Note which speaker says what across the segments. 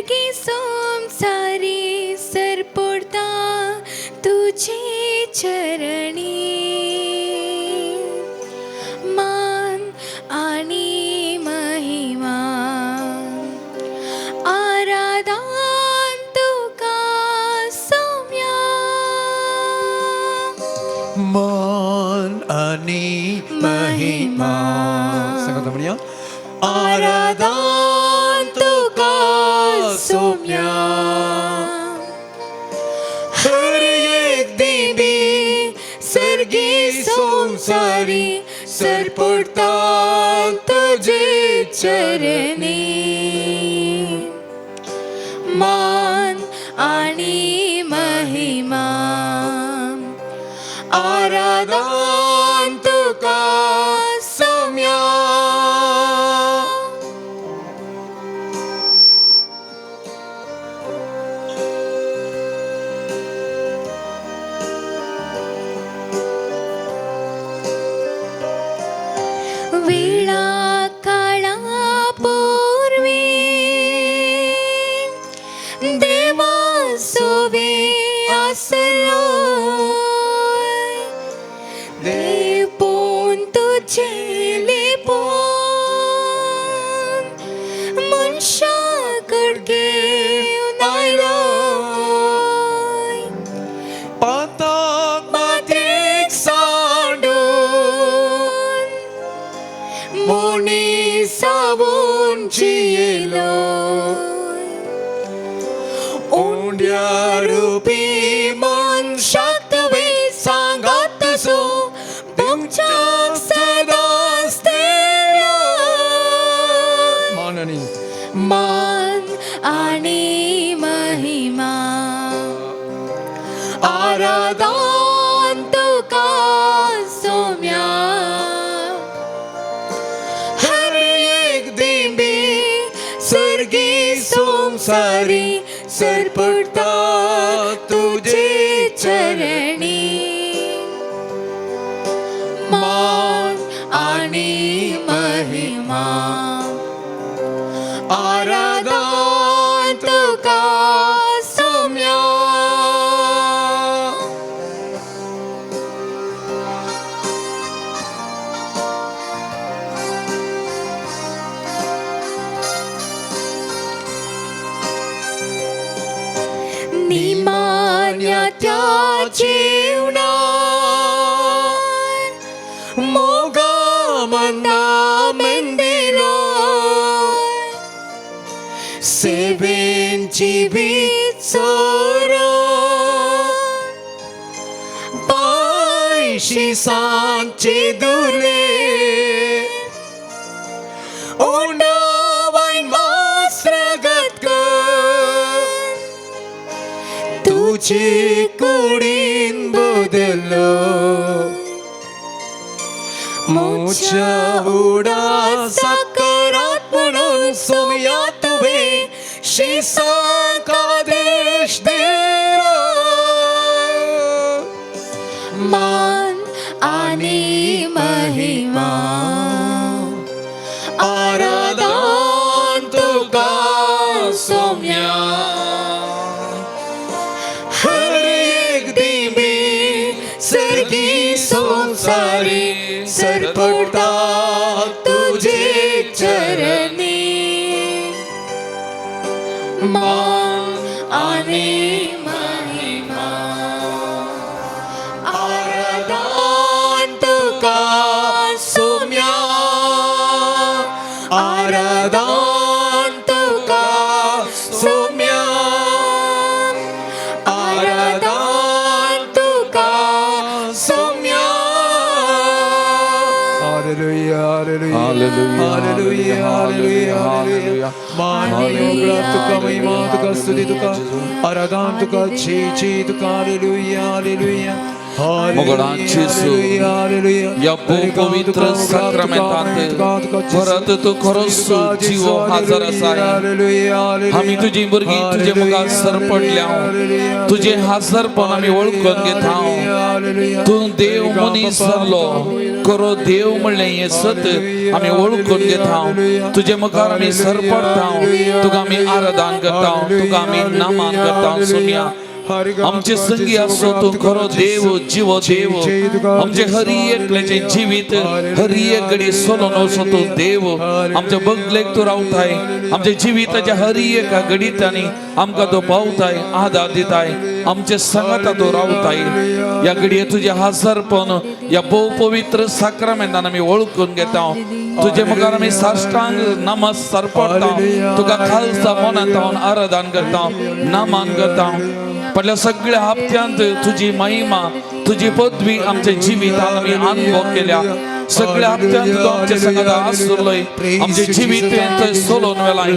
Speaker 1: सर्गी संसारी सरपडता तुझे चरणी मान आणि महिमा आराधन तुका सोम्या.
Speaker 2: मान आणि महिमा. सांगा, म्हणूया, आराधन तुका सोम्या. हर एक देवी सर्गी संसारी सरपडता तुझे
Speaker 1: चरणी मान आणि महिमा
Speaker 2: आराधन तुका सोम्या.
Speaker 1: वेळा काळा पूर्वी देवा सोवे आसलो, देव पोन तुझे लिपोन मनशा कडगे आयलो.
Speaker 2: पाताक मातेक सांडून
Speaker 1: मोनी सावून जियेलो.
Speaker 2: उंड्या रुपी मनशाक तुवें सांगात सो
Speaker 1: तुमच्या सदांच तेरो.
Speaker 2: मान आणि
Speaker 1: मान आणि महिमा आराधन तुका सोम्या.
Speaker 2: हर एक देवी सर्गी संसारी सरपडता तुझे
Speaker 1: चरणी मान आणि महिमा
Speaker 2: आराधन
Speaker 1: तुका सोम्या. निमान्या त्या जीवनात
Speaker 2: मोगा मंदा मंदिरा सेवेन जिवीत सोरा पायशी सांगचे दुले ओंडावाईन वास्त्रगत कर तुझे कुडीन बदलो मोच्या उडा साकरात म्हणून सोमया तुवे शिसा देश देरा.
Speaker 1: मान आणि महिमा
Speaker 2: आराधन तुका सोम्या. हर एक देवी सर्गी संसारी सरपडता तुझे
Speaker 1: चरणी मान आणि महिमा
Speaker 2: आराधन तुका सोम्या. आराधन तुका सोम्या. आराधन तुका Saumya. Hallelujah, hallelujah,
Speaker 3: hallelujah,
Speaker 2: hallelujah, hallelujah, hallelujah. मान तुका महिमा तुका स्तुती तुका आराधन तुका जी जी तुका. Hallelujah, hallelujah.
Speaker 3: मोगडांची या पवित्र साक्रामेंतांत परत तूं खरोच जिवो हाजर आसा. आमी तुजी भुरगीं तुजे मुखार सरपडल्या. तुजें हाजरपण आमी वळखून घेता. तूं देव मनीस जाल्लो. खरो देव म्हणलें हें सत आमी वळखून घेता. तुजे मुखार आमी सरपडटा, तुका आमी आराधन करता, तुका आमी नामान करता सोम्या. आमचे संगी आसो तूं खरो देव, जिवो देव. आमचे हरी एकल्याचें जिवीत हरी एक घडी सोलोन वचो तूं देव. आमच्या बगलेक तूं रावताय. आमच्या जिविताच्या हरी एका घडीतांनी आमकां तूं पावताय, आदार दिताय, आमचे संगाता तूं रावताय. ह्या घडये तुजें हाजरपण ह्या भोव पवित्र साक्रामेंतान आमी वळखून घेता. तुजे मुखार आमी साष्टांग नमस सरपडटा, तुका खालसा मनांत आराधन करता, नामान करता. फाटल्या सगळ्या हप्त्यांत तुजी महिमा, तुजी पदवी आमच्या जिवितान आमी अनुभव केल्या. सगळ्या हप्त्यांत तूं आमच्या संगात आसलोय, आमचे जिवीत थंय सोलोवन वेलाय.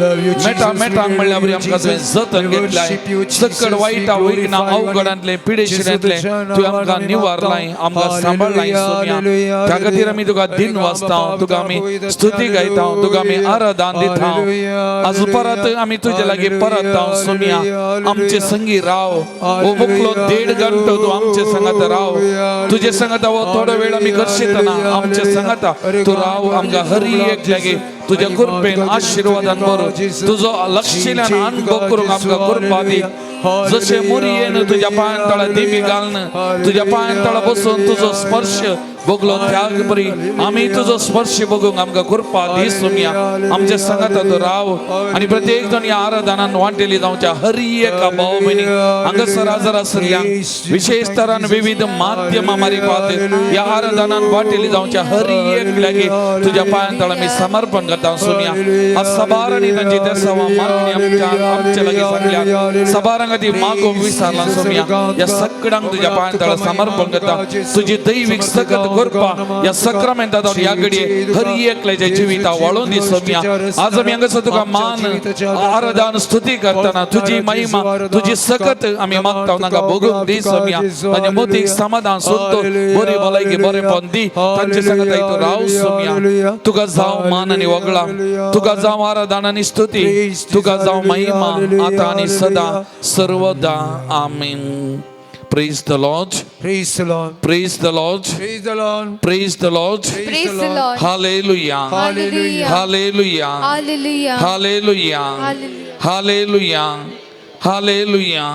Speaker 3: मेटा मेटांक म्हणल्यार बरी आमकां तुवें जतन घेतलाय. सकड वायटा विघ्ना अवघडांतले, पिडेशिऱ्यांतले तुवें आमकां निवारलाय, आमकां सांबाळलाय सोम्या. त्या खातीर आमी तुका दिन वाचता, तुका आमी स्तुती गायता, तुका आमी आराधन दिता. आज परत आमी तुजे लागीं परत सोम्या. आमचे संगी राव. हो मुकलो देड घंटो तूं आमचे संगात राव. तुजे संगात हो थोडो वेळ आमी घर्शितना आमचे संगात तूं राव. आमकां हरी एक लागीं तुज्या कृपेन आशिर्वादान बरो तुजो लक्षिल्यान अनुभव करूंक आमकां कृपा दी. जशें मुरयेन तुज्या पांयां तळा दिमी घालून तुज्या पांयां तळा बसून तुजो स्पर्श भोगलो, त्याग बरी आमी तुजो स्पर्श भोगूंक आमकां कृपा दी सोम्या. आमच्या संगात तूं राव आनी प्रत्येक जण ह्या आराधनान वांटेली जावच्या हरी एका भाव भयणी, हांगासर हजर आशिल्ल्या, विशेष तरान विविध माध्यमां मारिफात ह्या आराधनान वांटेली जावच्या हरी एक लागीं तुज्या पांयां तळा आमी समर्पण करता सोम्या. आज सबार आनी तांची त्या सवा मागणी आमच्या आमच्या लागीं सांगल्या. सबारांक ती मागूंक विसरला सोम्या. ह्या सगळ्यांक तुज्या पांयां तळा समर्पण करता. तुजी दैवीक सकत कृपा ह्या सक्रामेंता ह्या घडये हरी एकल्याच्या जिविता वाळून दी सोम्या. आज आमी हांगासर तुका मान, आराधन, स्तुती करतना तुजी महिमा, तुजी सकत आमी मागता, तांकां भोगूंक दी सोम्या. तांच्या मोतीक समाधान, संतोष, बरी भलायकी, बरेपण दी. तांचे संगत तूं राव सोम्या. तुका जावं मान आनी वगळा, तुका जावं आराधन आनी स्तुती, तुका जावं महिमा, आतां आनी सदा सर्वदा. आमीन. Praise the Lord.
Speaker 2: Praise the Lord.
Speaker 3: Praise the Lord.
Speaker 2: Praise the Lord.
Speaker 3: Praise the Lord.
Speaker 1: Praise the Lord.
Speaker 3: Hallelujah.
Speaker 1: Hallelujah.
Speaker 3: Hallelujah.
Speaker 1: Hallelujah.
Speaker 3: Hallelujah.
Speaker 1: Hallelujah.
Speaker 3: Hallelujah. Hallelujah.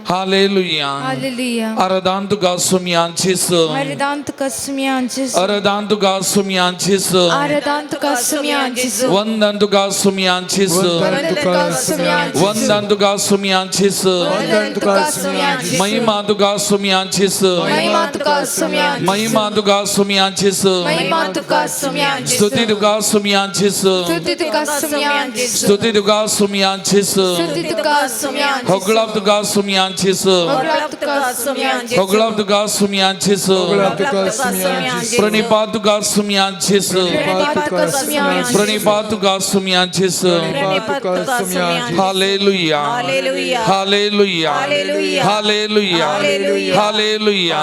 Speaker 3: Hallelujah.
Speaker 1: Hallelujah.
Speaker 3: आराधन तुका सुमयान जेजू.
Speaker 1: आराधन तुका सुमयान जेजू.
Speaker 3: आराधन तुका सुमयान जेजू.
Speaker 1: आराधन तुका सुमयान जेजू.
Speaker 3: वंदन तुका सुमयान जेजू.
Speaker 1: वंदन तुका सुमयान जेजू.
Speaker 3: वंदन तुका सुमयान जेजू.
Speaker 1: वंदन तुका सुमयान जेजू.
Speaker 3: महिमा तुका सुमयान जेजू.
Speaker 1: महिमा तुका सुमयान जेजू.
Speaker 3: महिमा तुका सुमयान जेजू.
Speaker 1: महिमा तुका सुमयान जेजू.
Speaker 3: स्तुती तुका सुमयान जेजू.
Speaker 1: स्तुती तुका सुमयान जेजू.
Speaker 3: स्तुती तुका सुमयान जेजू.
Speaker 1: स्तुती तुका सुमयान जेजू.
Speaker 3: होगळाप तुका सुमयान जेजू.
Speaker 1: होगळाप तुका सुमयान जेजू.
Speaker 3: होगळाप तुका सुमयान जेजू.
Speaker 2: होगळाप तुका सुमयान जेजू.
Speaker 3: प्रणिपात तुका सुमयान जेजू.
Speaker 1: प्रणिपात तुका सुमयान जेजू.
Speaker 3: प्रणिपात तुका सुमयान जेजू.
Speaker 2: प्रणिपात तुका सुमयान जेजू.
Speaker 3: Hallelujah.
Speaker 4: Hallelujah.
Speaker 3: Hallelujah.
Speaker 4: Hallelujah.
Speaker 3: Hallelujah.
Speaker 4: Hallelujah.
Speaker 3: Hallelujah.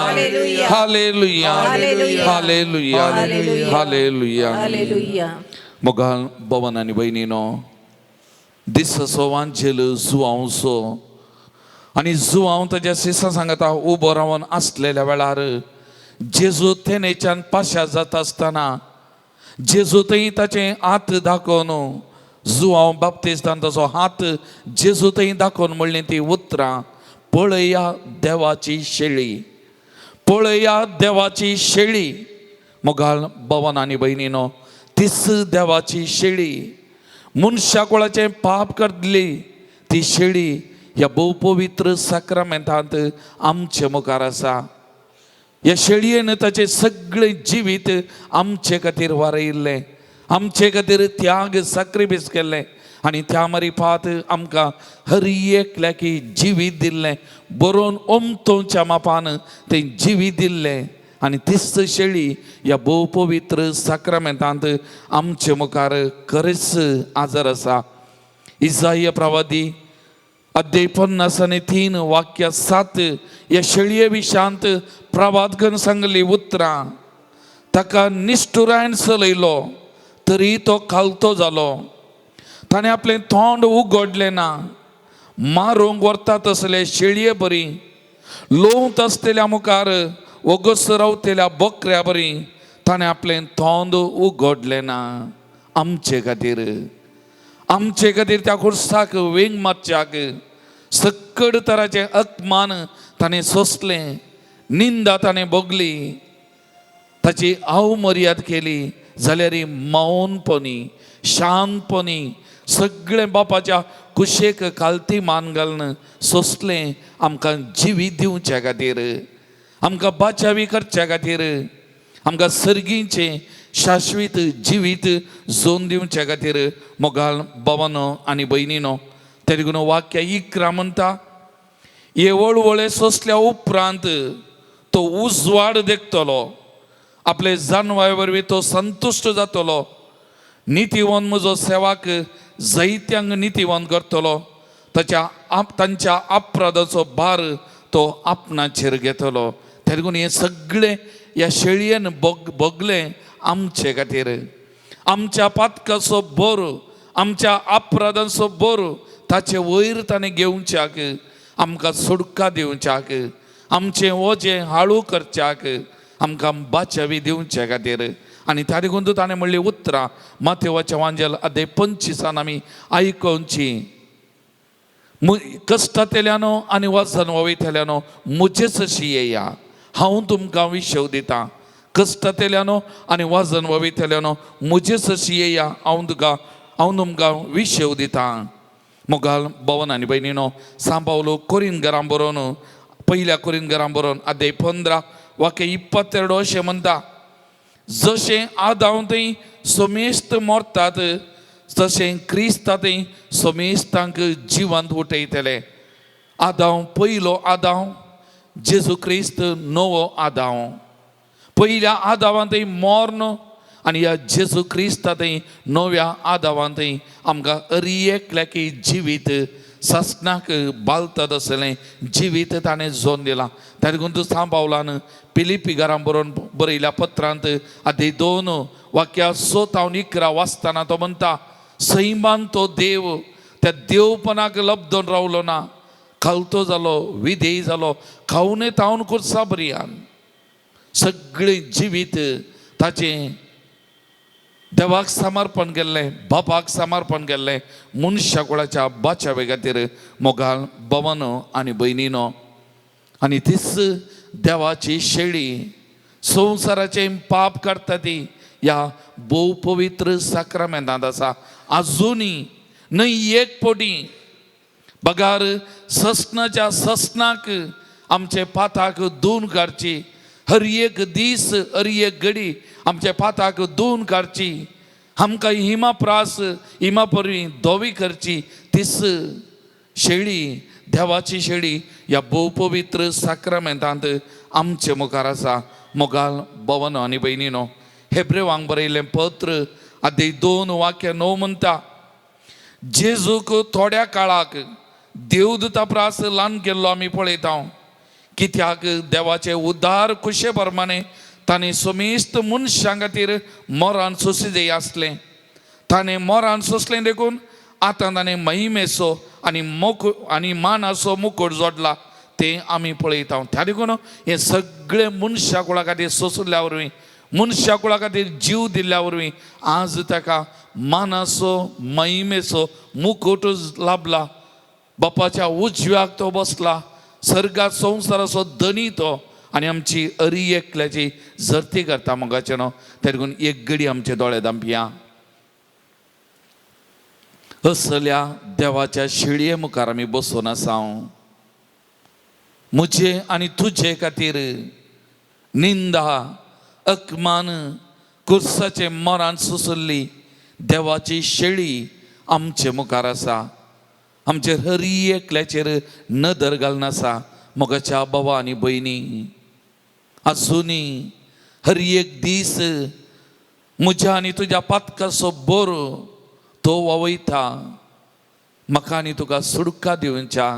Speaker 3: Hallelujah.
Speaker 4: Hallelujah.
Speaker 3: Hallelujah. Hallelujah.
Speaker 4: Hallelujah.
Speaker 3: मोगाल भवन आनी भयणीनो, दिसाचो वांजेल जुवांवचो आनी जुवांव ताज्या सिसा सांगता उबो रावन आसलेल्या वेळार जेजू तेनेच्यान पाशा जाता आसतना जेजू थंय ताचें हात दाखोवन, जुवांव बाप्तिस्तान ताचो हात जेजू थंय दाखोवन म्हणलीं ती उतरां, पळया देवाची शेळी, पळया देवाची शेळी. मोगाल भवन आनी भयणीनो, तीच देवाची शेळी, मनशा कुळाचें पाप करतली ती शेळी ह्या भोव पवित्र साक्रामेंतांत आमचे मुखार आसा. ह्या शेळयेन ताचें सगळें जिवीत आमचे खातीर वारयिल्लें, आमचे खातीर त्याग साक्रिफीस केल्लें आनी त्या मारिफात आमकां हर एकल्याकी जिवीत दिल्लें. बरोवन ओमतोच्या मापान तें जिवीत दिल्लें आनी तीच शेळी ह्या भोव पवित्र साक्रामेंतांत आमचे मुखार खरेंच आजर आसा. इजाय प्रवादी अध्याय 53 वाक्य 7 ह्या शेळये विशांत प्रवाद करून सांगली उतरां, ताका निश्ठुरायन चलयलो तरी तो खालतो जालो, ताणें आपलें तोंड उगडलें ना. मारूंक व्हरता तसले शेळये बरी, लोवत आसतल्या मुखार वगस रावतल्या बकऱ्या बरी ताणें आपलें तोंड उगडलें ना आमचे खातीर. आमचे खातीर त्या खुर्साक वेंग मारच्याक सक्कड तराचें अपमान ताणें सोंसलें, निंदा ताणें भोगली, ताची अवमर्याद केली, जाल्यार मौनपणी शांतपणी सगळें बापाच्या कुशेक खालती मान घालून सोंसलें आमकां जिवीत दिवच्या खातीर, आमकां बाचावी करच्या खातीर, आमकां सर्गीचें शाश्वीत जिवीत जोन दिवच्या खातीर. मोगाल बाबानो आनी भयणीनो, ते देखून वाक्य 11 म्हणटा, हे वळवळे सोंसल्या उपरांत तो उजवाड देखतलो, आपले जानवाय वरवीं तो संतुश्ट जातलो, नितीवंत म्हजो सेवाक जैत्यांक नितीवंत करतलो, ताच्या तांच्या अपराधाचो भार तो आपणाचेर घेतलो. ते देखून हें सगळें ह्या शेळयेन भोगलें आमचे खातीर. आमच्या पातकाचो बोर, आमच्या अपराधांचो बोर ताचे वयर ताणें घेवच्याक, आमकां सुटका दिवच्याक, आमचें ओजें हाळू करच्याक, आमकां बाचावी दिवचे खातीर. आनी त्या देखून ताणें म्हणली उतरां माथेवाच्या वांजेल अध्याय 25 आमी आयकोवची, कश्टांतल्यानो आनी वजन वयतल्यानो म्हजेच अशी येया, हांव तुमकां विशव दितां. कश्टांतल्यानो आनी वजन वयतल्यानो म्हजेच अशी येया, हांव तुमकां विशव दितां. मोगाल भवन आनी भयणीनो, सांबावलो कोरीन घरां बरोवन पयल्या कोरीन घरां बरोवन अध्याय 15 वाक्य 22 अशें म्हणटा, जशें आदांव थंय समेस्त मरतात तशें क्रिस्ता थंय समेस्तांक जिवंत उठयतले. आदांव पयलो आदांव, जेजू क्रिस्त नवो आदांव. पयल्या आदावान थंय मर्ण आनी ह्या जेजू क्रिस्ता थंय नव्या आदावान थंय आमकां अरी एकल्याकी जिवीत सासणाक बालतात आसलें जिवीत ताणें जोन दिलां. त्या देखून तूं सांग पावलान पिलिपी घरां बरोवन बरयल्या पत्रांत आदी 2 वाक्या 6 तावन 11 वाचतना तो म्हणटा, सैमान तो देव त्या देवपणाक लब्दोन रावलो ना, खालतो जालो, विधेय जालो, खावने तावन कुर्सा बरयान सगळें जिवीत ताचें देवाक समर्पण केल्लें, बापाक समर्पण केल्लें, मनशा कुळाच्या बाचावे खातीर. मोगाल भवनो आनी भयणीनो, आनी तीच देवाची शेळी संवसाराचें पाप काडटा ती ह्या भोव पवित्र साक्रामेंतांत आसा. आजुनी न्हय एक पटी बगार ससनाच्या ससनाक आमचे पाताक दोन काडची, हर एक दीस हर एक घडी आमच्या पाताक दोन काडची, आमकां हिमा प्रास हिमा परवी धोवी करची तीच शेळी देवाची शेळी ह्या भोव पवित्र साक्रामेंतांत आमचे मुखार आसा. मोगाल भवन आनी भयणीनो, हेब्रेवांक बरयलें पत्र आदी 2 वाक्य 9 म्हणटा, जेजूक थोड्या काळाक देवदूता प्रास ल्हान केल्लो आमी पळयता, कित्याक देवाचे उदार खुशे प्रमाणे ताणें समेस्त मनशां खातीर मरण सोंसी आसलें. ताणें मरण सोंसलें देखून आतां ताणें महिमेचो आनी मोक आनी मानाचो मुकुट जोडला तें आमी पळयता. त्या देखून हें सगळें मनशा कुळा खातीर सोंसल्या वरवीं, मनशा कुळा खातीर जीव दिल्ल्या वरवीं आज ताका मानाचो महिमेचो मुकुट लाभला. बापाच्या उजव्याक तो बसला, सर्गात संवसाराचो धनी तो आनी आमची अरी एकल्याची जर्ती करता मोगाचें न्हू. त्या देखून एक घडी आमचे दोळे धांपया. असल्या देवाच्या शिळये मुखार आमी बसून आसा. म्हजे आनी तुजे खातीर निंदा अपमान कुर्साचे मरान सोंसल्ली देवाची शेळी आमचे मुखार आसा. आमचेर हरी एकल्याचेर नदर घालून आसा. मोगाच्या बाबा आनी भयणी, आजुनी हर एक दीस म्हज्या आनी तुज्या पातकाचो बरो तो वावयता. म्हाका आनी तुका सुडका दिवच्या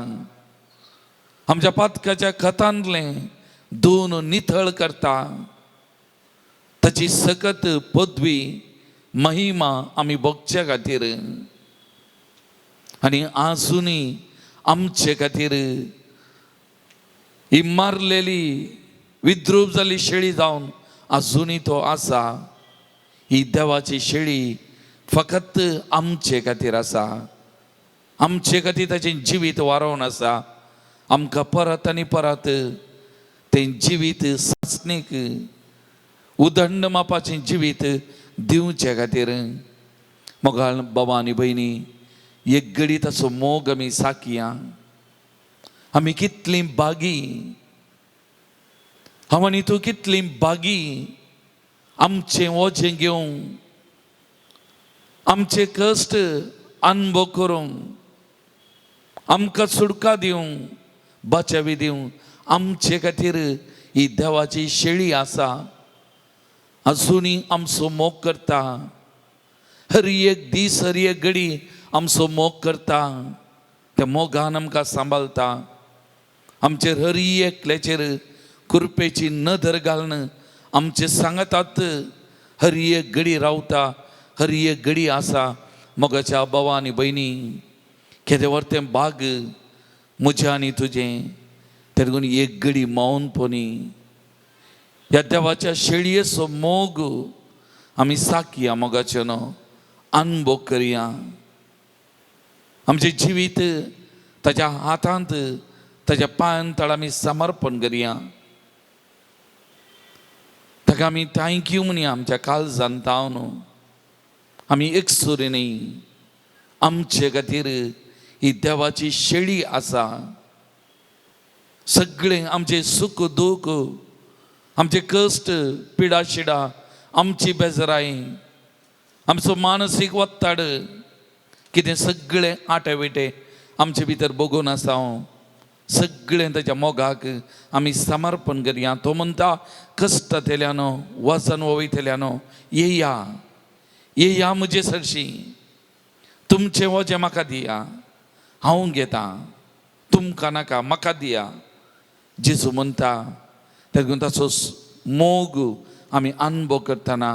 Speaker 3: आमच्या पातकाच्या खतांतलें दोन निथळ करता. ताची सकत पदवी महिमा आमी भोगच्या खातीर आनी आजुनी आमचे खातीर ही मारलेली विद्रूप जाल्ली शेळी जावन आजुनूय तो आसा. ही देवाची शेळी फकत आमचे खातीर आसा, आमचे खातीर ताचें जिवीत वारोवन आसा. आमकां परत आनी परत तें जिवीत सासणीक उदंड मापाचें जिवीत दिवचे खातीर. मोगाळ बाबा आनी भयणी, एक घडी ताचो मोग आमी साकया. आमी कितलीं बागी, हांव आनी तूं कितलीं बागी, आमचें वजें घेवंक, आमचे कश्ट अनुभव करूंक, आमकां सुटका दिवंक, बचावी दिवंक आमचे खातीर ही देवाची शेळी आसा. आजुनूय आमचो मोग करता, हर एक दीस हर एक घडी आमचो मोग करता. त्या मोगान आमकां सांबाळता. आमचेर हर एकल्याचेर कृपेची नदर घालून आमचे सांगतात हर एक घडी रावता, हर एक घडी आसा. मोगाच्या बाबा आनी भयणी, केदें व्हर तें बाग म्हजें आनी तुजें, तेदून एक घडी मौनपणी ह्या देवाच्या शेळयेचो मोग आमी साकया, मोगाचें न्हू अनुभव करया. आमचें जिवीत ताच्या हातांत, ताच्या पांयान तळ आमी समर्पण करया. ताका आमी thank you म्हणया आमच्या काळजान तावन. आमी एकसुरी न्ही, आमचे खातीर ही देवाची शेळी आसा. सगळें आमचें सुख दूख, आमचे कश्ट पिडा शिडा, आमची बेजराय, आमचो मानसीक वत्ताड, कितें सगळें आटे विटे आमचे भितर बगून आसा. हांव सगळें ताच्या मोगाक आमी समर्पण करया. तो म्हणटा, कश्टांतल्यानो वजन वयतल्यानो येया, येया म्हजे सरशी, तुमचें वजें म्हाका दिया, हांव घेतां, तुमकां नाका म्हाका दिया, जेजू म्हणटा. तेका ताचो मोग आमी अनुभव करतना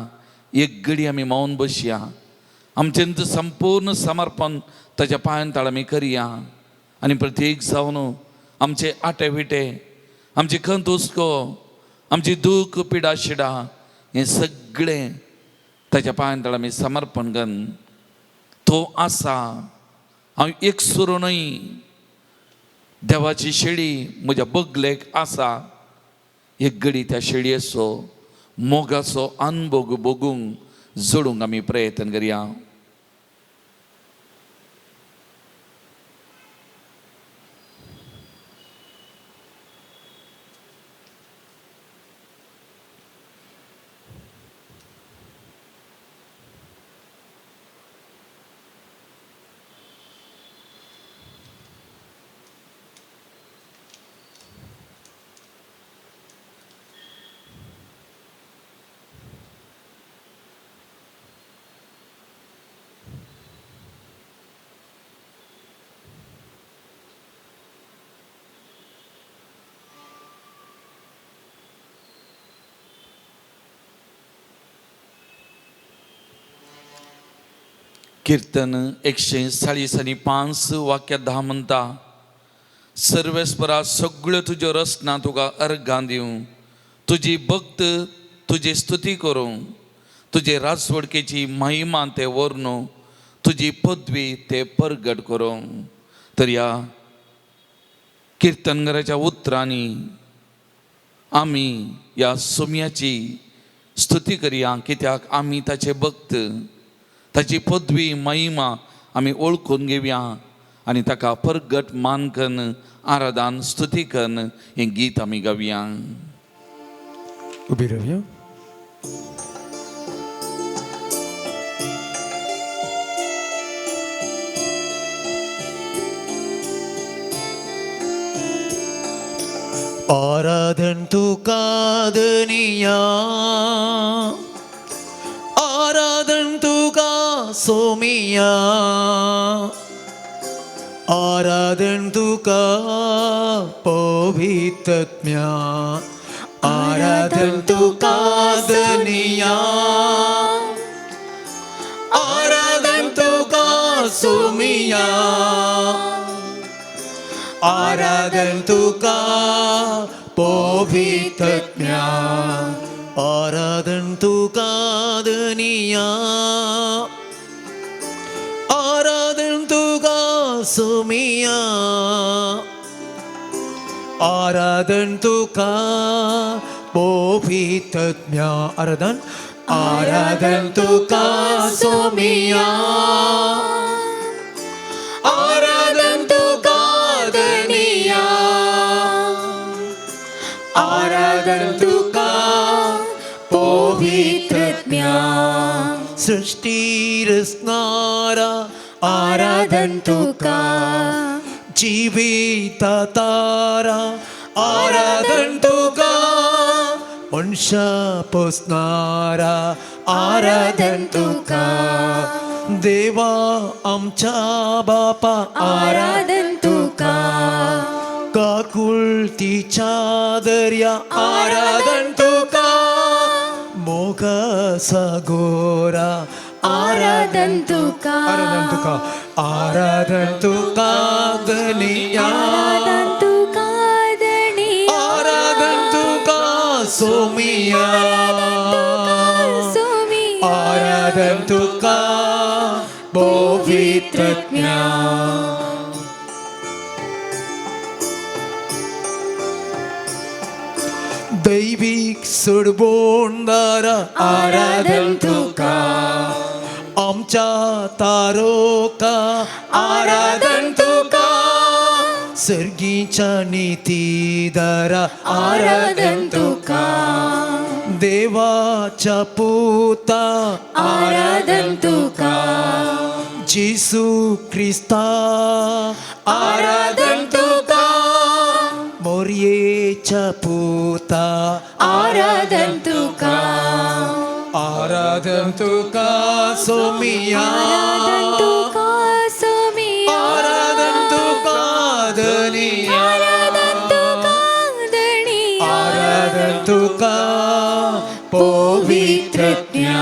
Speaker 3: एक घडी आमी मौन बसया. आमचें संपूर्ण समर्पण ताच्या पांयान तळ आमी करया आनी प्रत्येक जावन आमचे आटे विटे, आमची खंत हुस्को, आमची दूख पिडा शिडा हें सगळें ताच्या पांयान तळ आमी समर्पण करून तो आसा. हांव एकसुरो न्हय, देवाची शेळी म्हज्या बगलेक आसा. एक घडी त्या शेळयेचो मोगाचो अनुभव भोगूंक जोडूंक आमी प्रयत्न करया. कीर्तन 145 वाक्य 10 म्हणटा, सर्वेस्परा सगळ्यो तुज्यो रचना तुका अर्घां दिवं, तुजी भक्त तुजी स्तुती करूं, तुजे राजवडकेची महिमा ते वर्णू, तुजी पदवी ते परगट करूं. तर ह्या किर्तनगराच्या उतरांनी आमी ह्या सोम्याची स्तुती करया, कित्याक आमी ताचे भक्त, ताची पदवी महिमा आमी ओळखून घेवया आनी ताका परगट मान कन्न आराधन स्तुती कन्न हें गीत आमी गावया.
Speaker 2: उबी रावया.
Speaker 5: आराधन तुका धनिया, आराधन तुका सोमिया, आराधन तुका पवित्रत्म्या, आराधन तुका धनिया, आराधन तुका सोमिया, आराधन तुका पवित्रत्म्या, आराधन तुका धनिया आराधन तुका सोमिया आराधन तुका पवित्रज्ञा आराधन आराधन तुका सोमिया आराधन तुका धनिया आराधन तुका पवित्रज्ञा सृष्टी रचणारा
Speaker 1: आराधन तुका
Speaker 5: जीवित तारा आराधन तुका मनशा पोसणारा आराधन तुका देवा आमच्या बापा
Speaker 1: आराधन तुका
Speaker 5: काकुळतीच्या दर्या आराधन तुका मोग सागोरा
Speaker 1: आराधन तुका
Speaker 2: आराधन तुका आराधन तुका धनिया
Speaker 1: आराधन तुका धनिया
Speaker 5: आराधन तुका सोमिया
Speaker 1: सोमिया
Speaker 5: आराधन तुका पवित्रज्ञा दैवीक सोडबोंडारा
Speaker 1: आराधन तुका
Speaker 5: आमच्या तारोका आराधन तुका सर्गीच्या नितीदारा
Speaker 1: आराधन तुका
Speaker 5: देवाच्या पुता
Speaker 1: आराधन तुका
Speaker 5: जेसू क्रिस्ता आराधन तुका मोरयेच्या पुता
Speaker 1: आराधन तुका
Speaker 2: आराधन तुका सोमिया
Speaker 1: आराधन तुका सोमिया
Speaker 5: आराधन तुका धनिया
Speaker 1: आराधन तुका धनिया
Speaker 5: आराधन तुका पवित्रज्ञा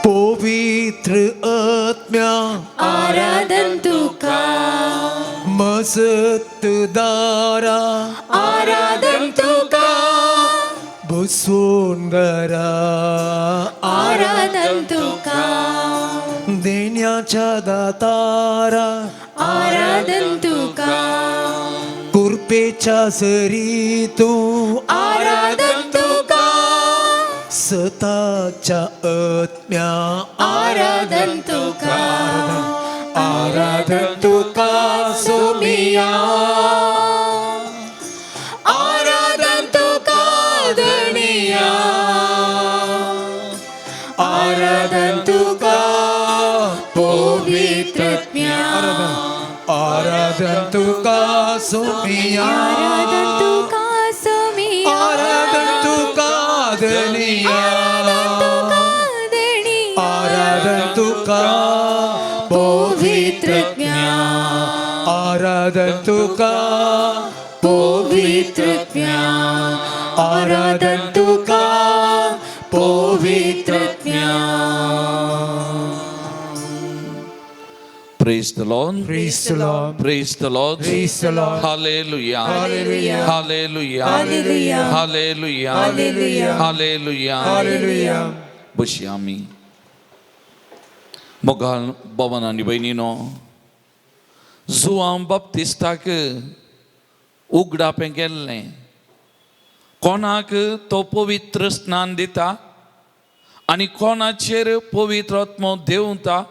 Speaker 5: पवित्र आत्म्या
Speaker 1: आराधन तुका
Speaker 5: मसत दारा
Speaker 1: आराधन तुका
Speaker 5: बसून घरा
Speaker 1: आराधन तुका
Speaker 5: देण्याच्या दातारा
Speaker 1: आराधन तुका
Speaker 5: कृपेच्या सरी तू
Speaker 1: आराधन तुका
Speaker 5: सताच्या आत्म्या
Speaker 1: आराधन तुका
Speaker 5: आराधन तुका सोमिया आराधन तुका धनिया आराधन तुका
Speaker 1: पवित्रज्ञा
Speaker 2: आराधन तुका सोमिया
Speaker 1: आराधन तुका सोमिया
Speaker 2: आराधन तुका धनिया
Speaker 1: तुका धनिया
Speaker 2: आराधन तुका
Speaker 1: पवित्रज्ञा
Speaker 2: आराधन तुका
Speaker 1: पवित्रज्ञा
Speaker 2: आराधन तुका
Speaker 1: पवित्रज्ञा
Speaker 3: Praise the Lord.
Speaker 2: Praise the Lord.
Speaker 3: Praise the Lord.
Speaker 2: Praise the Lord.
Speaker 3: Hallelujah.
Speaker 1: Hallelujah.
Speaker 3: Hallelujah.
Speaker 1: Hallelujah.
Speaker 3: Hallelujah.
Speaker 1: Hallelujah.
Speaker 3: Hallelujah.
Speaker 2: Hallelujah.
Speaker 3: बशी आमी मोगाल भवन आनी भयणीनो जुवांव बाप्तिस्ताक उगडापें केल्लें कोणाक तो पवित्र स्नान दिता आनी कोणाचेर पवित्र आत्मो देंवता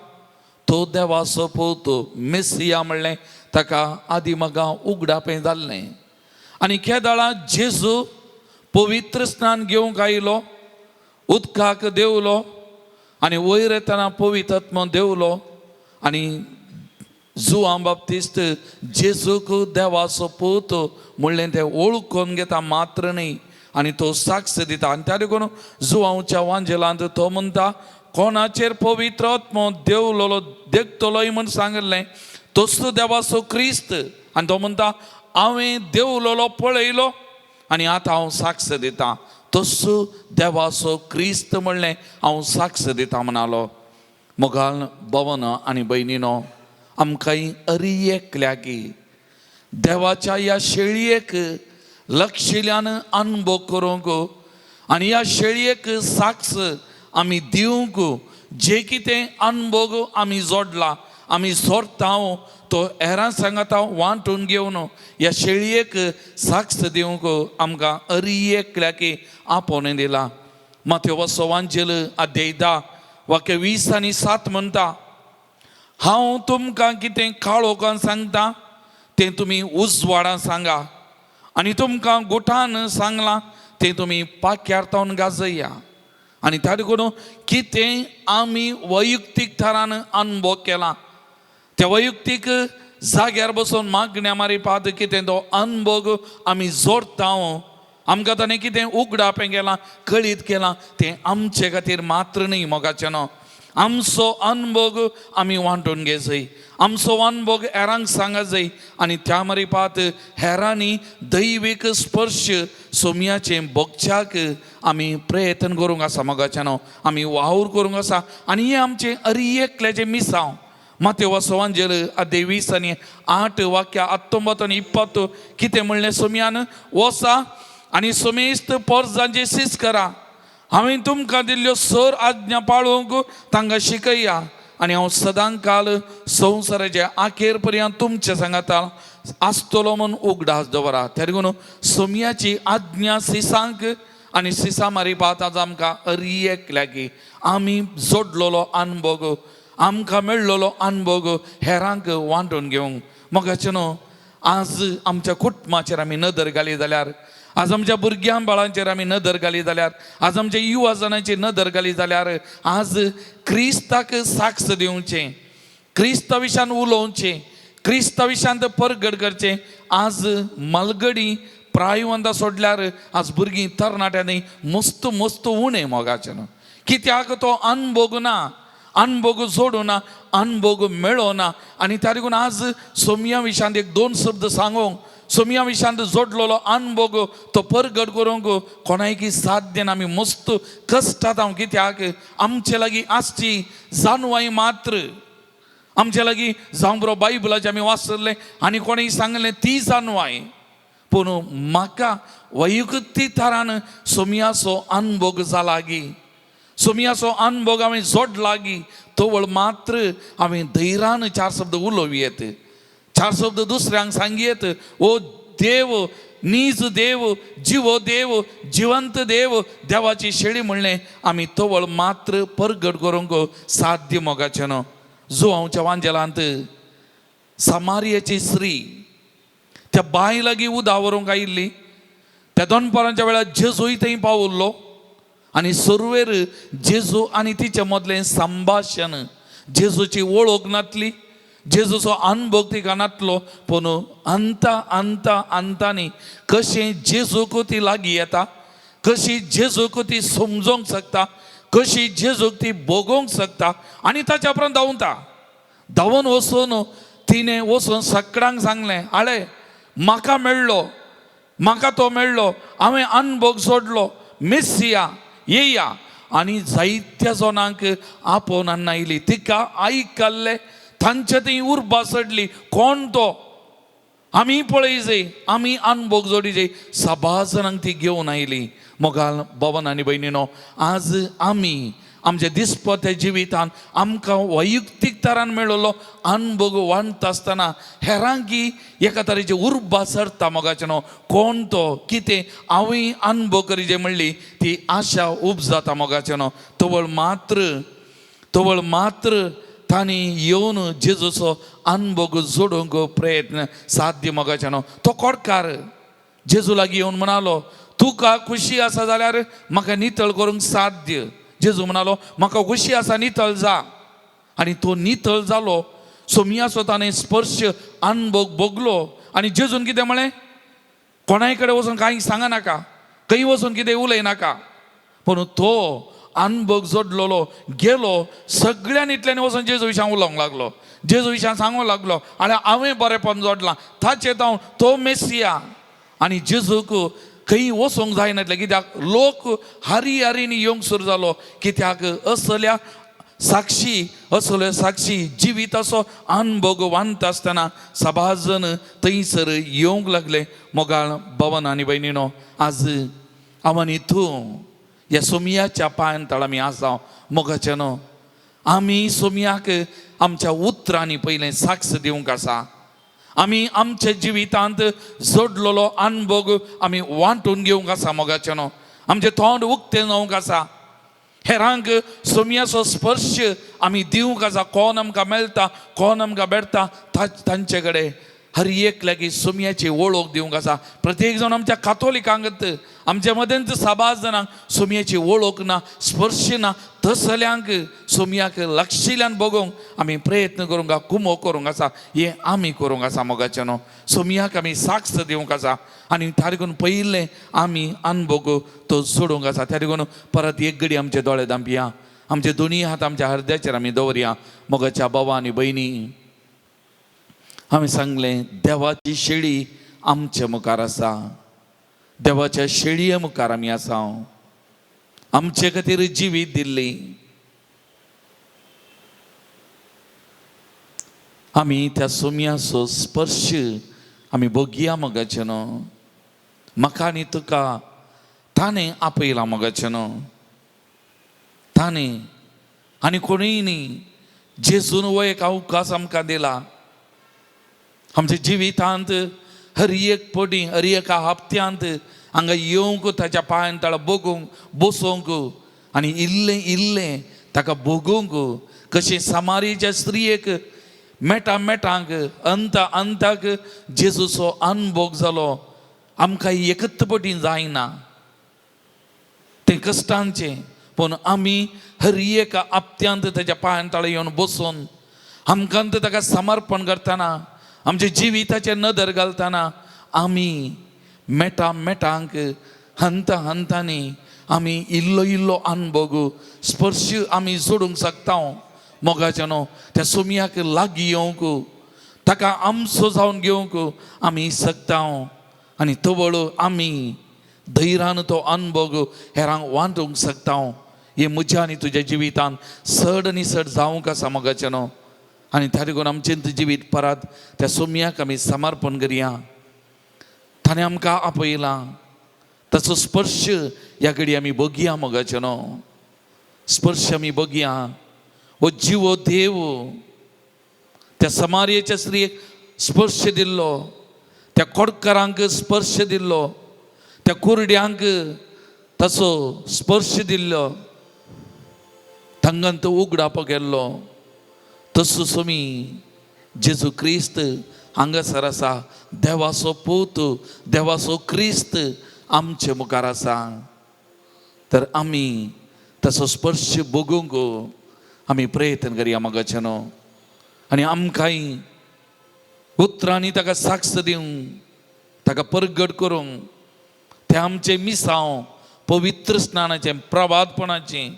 Speaker 3: तो देवाचो पूत मेसिया म्हणलें ताका आदी मगा उगडापें जाल्लें आनी केदळा जेजू पवित्र स्नान घेवंक आयलो उदकाक देंवलो आनी वयर येतना पवित्र आत्मो देंवलो आनी जुवां बाप्तिस्त जेजूक देवाचो पूत म्हणलें तें वळखून घेता मात्र न्ही आनी तो साक्ष दिता आनी त्या देखून जुवांवच्या वांजेलांत तो म्हणटा कोणाचेर पवित्र आत्मो देवलोलो देखतलोय म्हण सांगिल्लें तोच देवाचो क्रिस्त आनी तो म्हणटा हांवें देवलोलो पळयलो आनी आतां हांव साक्ष दिता तोच देवाचो क्रिस्त म्हणलें हांव साक्ष दिता म्हणालो मोगाल भवन आनी भयणीनो आमकांय अरी एकल्याकी देवाच्या ह्या शेळयेक लक्षिल्यान अनुभव करूंक आनी ह्या शेळयेक साक्ष आमी दिवंक जे कितें अनुभव आमी जोडला, आमी सोडता, तो हेरां सांगाता वांटून घेवन ह्या शेळयेक साक्ष दिवंक आमकां अरी एकल्याक आपोवणें दिला. माथ्यो वसवांचेल अध्याय 10 वाक्य 20 आनी 7 म्हणटा, हांव तुमकां कितें काळोखान सांगता तें तुमी उजवाडान सांगा आनी तुमकां गुठान सांगलां तें तुमी पाक्यार तावन गाजया. आनी त्या देखून कितें आमी वैयक्तीक थरान अनुभव केला, त्या वैयक्तीक जाग्यार बसून मागण्या मारिपात कितें तो अनुभव आमी जोडटा, आमकां ताणें कितें उगडापें केलां, कळीत केलां, तें आमचे खातीर मात्र न्ही मोगाचें न्हू. आमचो अनुभव आमी वांटून घेजय, आमचो अनुभव हेरांक सांगा जाय आनी त्या मारिपात हेरांनी दैवीक स्पर्श सोमयाचें भोगच्याक आमी प्रयत्न करूंक आसा मोगाचें न्हू, आमी वावर करूंक आसा. आनी हें आमचें अरी एकल्याचें मिसांव. माते वसवांजेर अध्याय 20 आनी 8 वाक्य 19 आनी 20 कितें म्हणलें सोमयान, वसा आनी समेस्त पोरजांचे सीस करा, हांवें तुमकां दिल्ल्यो सर आज्ञा पाळूंक तांकां शिकया आनी हांव सदांकाल संवसाराचे आखेर पर्यंत तुमचे सांगाता आसतलो म्हूण उगडास दवरा. त्या देखून सोमयाची आज्ञा सिसांक आनी सिसा मारिपात आज आमकां अरी एकल्याकी आमी जोडलेलो अनुभव, आमकां मेळ्ळलो अनुभव हेरांक वांटून घेवंक. मोगाचें न्हू, आज आमच्या कुटुंबाचेर आमी नदर घाली जाल्यार, आज आमच्या भुरग्यां बाळांचेर आमी नदर घाली जाल्यार, आज आमच्या युवा जाणांचेर नदर घाली जाल्यार, आज क्रिस्ताक साक्ष दिवचें, क्रिस्ता विशान उलोवचें, क्रिस्ता विशांत परगट करचें. आज मालगडी प्रायवंता सोडल्यार आज भुरगीं तरणाट्यांनी मस्त मस्त उणें मोगाचें न्हू, कित्याक तो अनभोग ना, अनभोग जोडूना, अनभोग मेळोना. आनी त्या देखून आज सोमया विशांत एक दोन शब्द सांगूंक, सोमया विशांत जोडलेलो अनभोग तो परगट करूंक कोणायकी साध्य ना. आमी मस्त कश्टात हांव, कित्याक आमचे लागीं आसची जानवाय मात्र आमचे लागीं जावं बरो बायबलाचें आमी वाचलें आनी कोणें सांगलें ती जानवाय, पूण म्हाका वैयक्तीक थरान सोमयाचो अनभोग जाला गी, सोमयाचो अनभोग हांवें जोडला गी, तवळ मात्र हांवें धैर्यान चार शब्द उलोवयेत, चार शब्द दुसऱ्यांक सांगयेत, ओ देव नीज देव, जिवो देव, जिवंत देव, देवाची शेळी म्हणलें आमी तवळ मात्र परगट करूंक साध्य मोगाचें न्हू. जो आमच्या वांजेलांत समारियाची स्त्री त्या बाय लागीं उदा व्हरूंक आयिल्ली, त्या दनपारांच्या वेळार जेजूय थंय पावल्लो आनी सुरवेर जेजू आनी तिचे मदलें संभाशण, जेजूची वळख नातली, जेजूचो अनुभव तिका नातलो, पूण अंता अंता अंतानी कशें जेजूक ती लागीं येता, कशी जेजूक ती समजोंक शकता, कशी जेजूक ती भोगोवंक शकता आनी ताच्या उपरांत धांवता, धांवून वचून तिणें वचून सगळ्यांक सांगलें, आळे म्हाका मेळ्ळो, म्हाका तो मेळ्ळो, हांवें अनभोग सोडलो, मेसिया येया. आनी जायत्या जाणांक आपोवन हाडून आयली, तिका आयकल्ले तांचे थंय उर्बा चडली, कोण तो आमी पळय जाय, आमी अनभोग जोडी जाय. सभा जाणांक ती घेवन आयली. मोगाल भवन आनी भयणीनो, आज आमी आमच्या दिसपट्ट्या जिवितान आमकां वैयक्तीक तरान मेळिल्लो अनभोग वांटता आसतना हेरांकी एका तरेची उर्बा सरता मोगाचें न्हू, कोण तो कितें हांवूय अनभोग करीजे म्हणली ती आशा उपजाता मोगाचें न्हू. तवळ मात्र, तवळ मात्र तांणी येवन जेजूचो अनभोग जोडूंक प्रयत्न साध्य मोगाचें न्हू. तो कोडकार जेजू लागीं येवन म्हणालो, तुका खुशी आसा जाल्यार म्हाका नितळ करूंक साध्य. जेजू म्हणालो, म्हाका खुशी आसा, नितळ जा. आनी तो नितळ जालो. सोमयाचो ताणें स्पर्श अनभोग भोगलो. आनी जेजून कितें म्हळें, कोणाय कडेन वचून कांय सांगा नाका, खंय वचून कितें उलय नाका. पूण तो अनभोग जोडलेलो गेलो, सगळ्यांनी इतल्यानी वचून जेजू विशयान उलोवंक लागलो, जेजू विशयान सांगूंक लागलो, आनी हांवें बरेपण जोडलां ताचें हांव तो मेसिया. आनी जेजूक खंय वचूंक जायनातलें, कित्याक लोक हारी हारीनी येवंक सुरू जालो, कित्याक असल्या साक्षी असल्यो साक्षी जिविताचो अनभोग वांता आसतना साबार जण थंयसर येवंक लागले. मोगाळ भवन आनी भयणीनो, आज हांव आनी तूं ह्या सोमयाच्या पांयान तळ आमी आसा. मोगाचें न्हू, आमी सोमयाक आमच्या उतरांनी पयलें साक्ष दिवंक आसा. आमी आमच्या जिवितांत जोडलेलो अनभोग आमी वांटून घेवंक आसा. मोगाचें न्हू, आमचें तोंड उक्तें जावंक आसा. हेरांक सोमयाचो स्पर्श आमी दिवंक आसा. कोण आमकां मेळटा, कोण आमकां भेटता, तांचे कडेन हर एक लागीं सोमयाची वळख दिवंक आसा. प्रत्येक जाण आमच्या कातोलिकांक आमच्या मदेंत साबार जाणांक सोमयाची वळख ना, स्पर्श ना. तसल्यांक सोमयाक लागशिल्ल्यान बगोवंक आमी प्रयत्न करूंक, कुमो करूंक आसा. हें आमी करूंक आसा. मोगाचें न्हू, सोमयाक आमी साक्ष दिवंक आसा आनी त्या देखून पयलें आमी अनभोग तो सोडूंक आसा. त्या देखून परत एक घडी आमचे दोळे धांपया, आमचे दोनी हात आमच्या हरद्याचेर आमी दवरया. मोगाच्या बाबा आनी भयणी, आमी सांगलें देवाची शेळी आमचे मुखार आसा. देवाच्या शेळये मुखार आमी आसा. आमचे खातीर जिवीत दिल्ली. आमी त्या सोमयाचो स्पर्श आमी भोगया. मोगाचें न्हू, म्हाका आनी तुका ताणें आपयला. मोगाचें न्हू, ताणें आनी कोणूय न्ही, जेजून हो एक अवकाश आमकां दिला. आमच्या जिवितांत हर एक पडी, हर एका हप्त्यांत हांगा येवंक, ताच्या पांयान तळा बगूंक, बसोवंक आनी इल्लें इल्लें ताका भोगूंक. कशें समारीच्या स्त्रियेक मेटा मेटांक अंत अंताक जेजूचो अनभोग जालो. आमकां एकच पटी जायना, तें कश्टांचें. पूण आमी हर एका हप्त्यांत ताच्या पांयान तळा येवन बसून आमकां ताका समर्पण करतना, आमच्या जिविताचेर नदर घालतना आमी मेटा मेटांक हंत हंतांनी आमी इल्लो इल्लो अनभोग स्पर्श आमी जोडूंक शकता. मोगाचें न्हू, त्या सोमयाक लागीं येवंक, ताका आमचो जावन घेवंक आमी शकता आनी तवळ आमी धैर्यान तो अनभोग हेरांक वांटूंक शकता. हें म्हज्या आनी तुज्या जिवितान चड आनी चड जावंक आसा. मोगाचें न्हू, आनी त्या देखून आमचें जिवीत परत त्या सोमयाक आमी समर्पण करया. ताणें आमकां आपयलां, ताचो स्पर्श ह्या घडी आमी बगया. मोगाचें न्हू, स्पर्श आमी बगया. हो जिवो देव त्या समारयेच्या स्त्रियेक स्पर्श दिल्लो, त्या कोडकारांक स्पर्श दिल्लो, त्या कुरड्यांक ताचो स्पर्श दिल्लो, थांगान तो उगडापो केल्लो. तसो सोमी जेजू क्रिस्त हांगासर आसा. देवाचो पूत, देवाचो क्रिस्त आमचे मुखार आसा. तर आमी ताचो स्पर्श भोगूंक आमी प्रयत्न करया. मोगाचें न्हू, आनी आमकांय उतरांनी ताका साक्ष दिवंक, ताका परगट करूंक, तें आमचें मिसांव पवित्र स्नानाचें, प्रवादपणाचें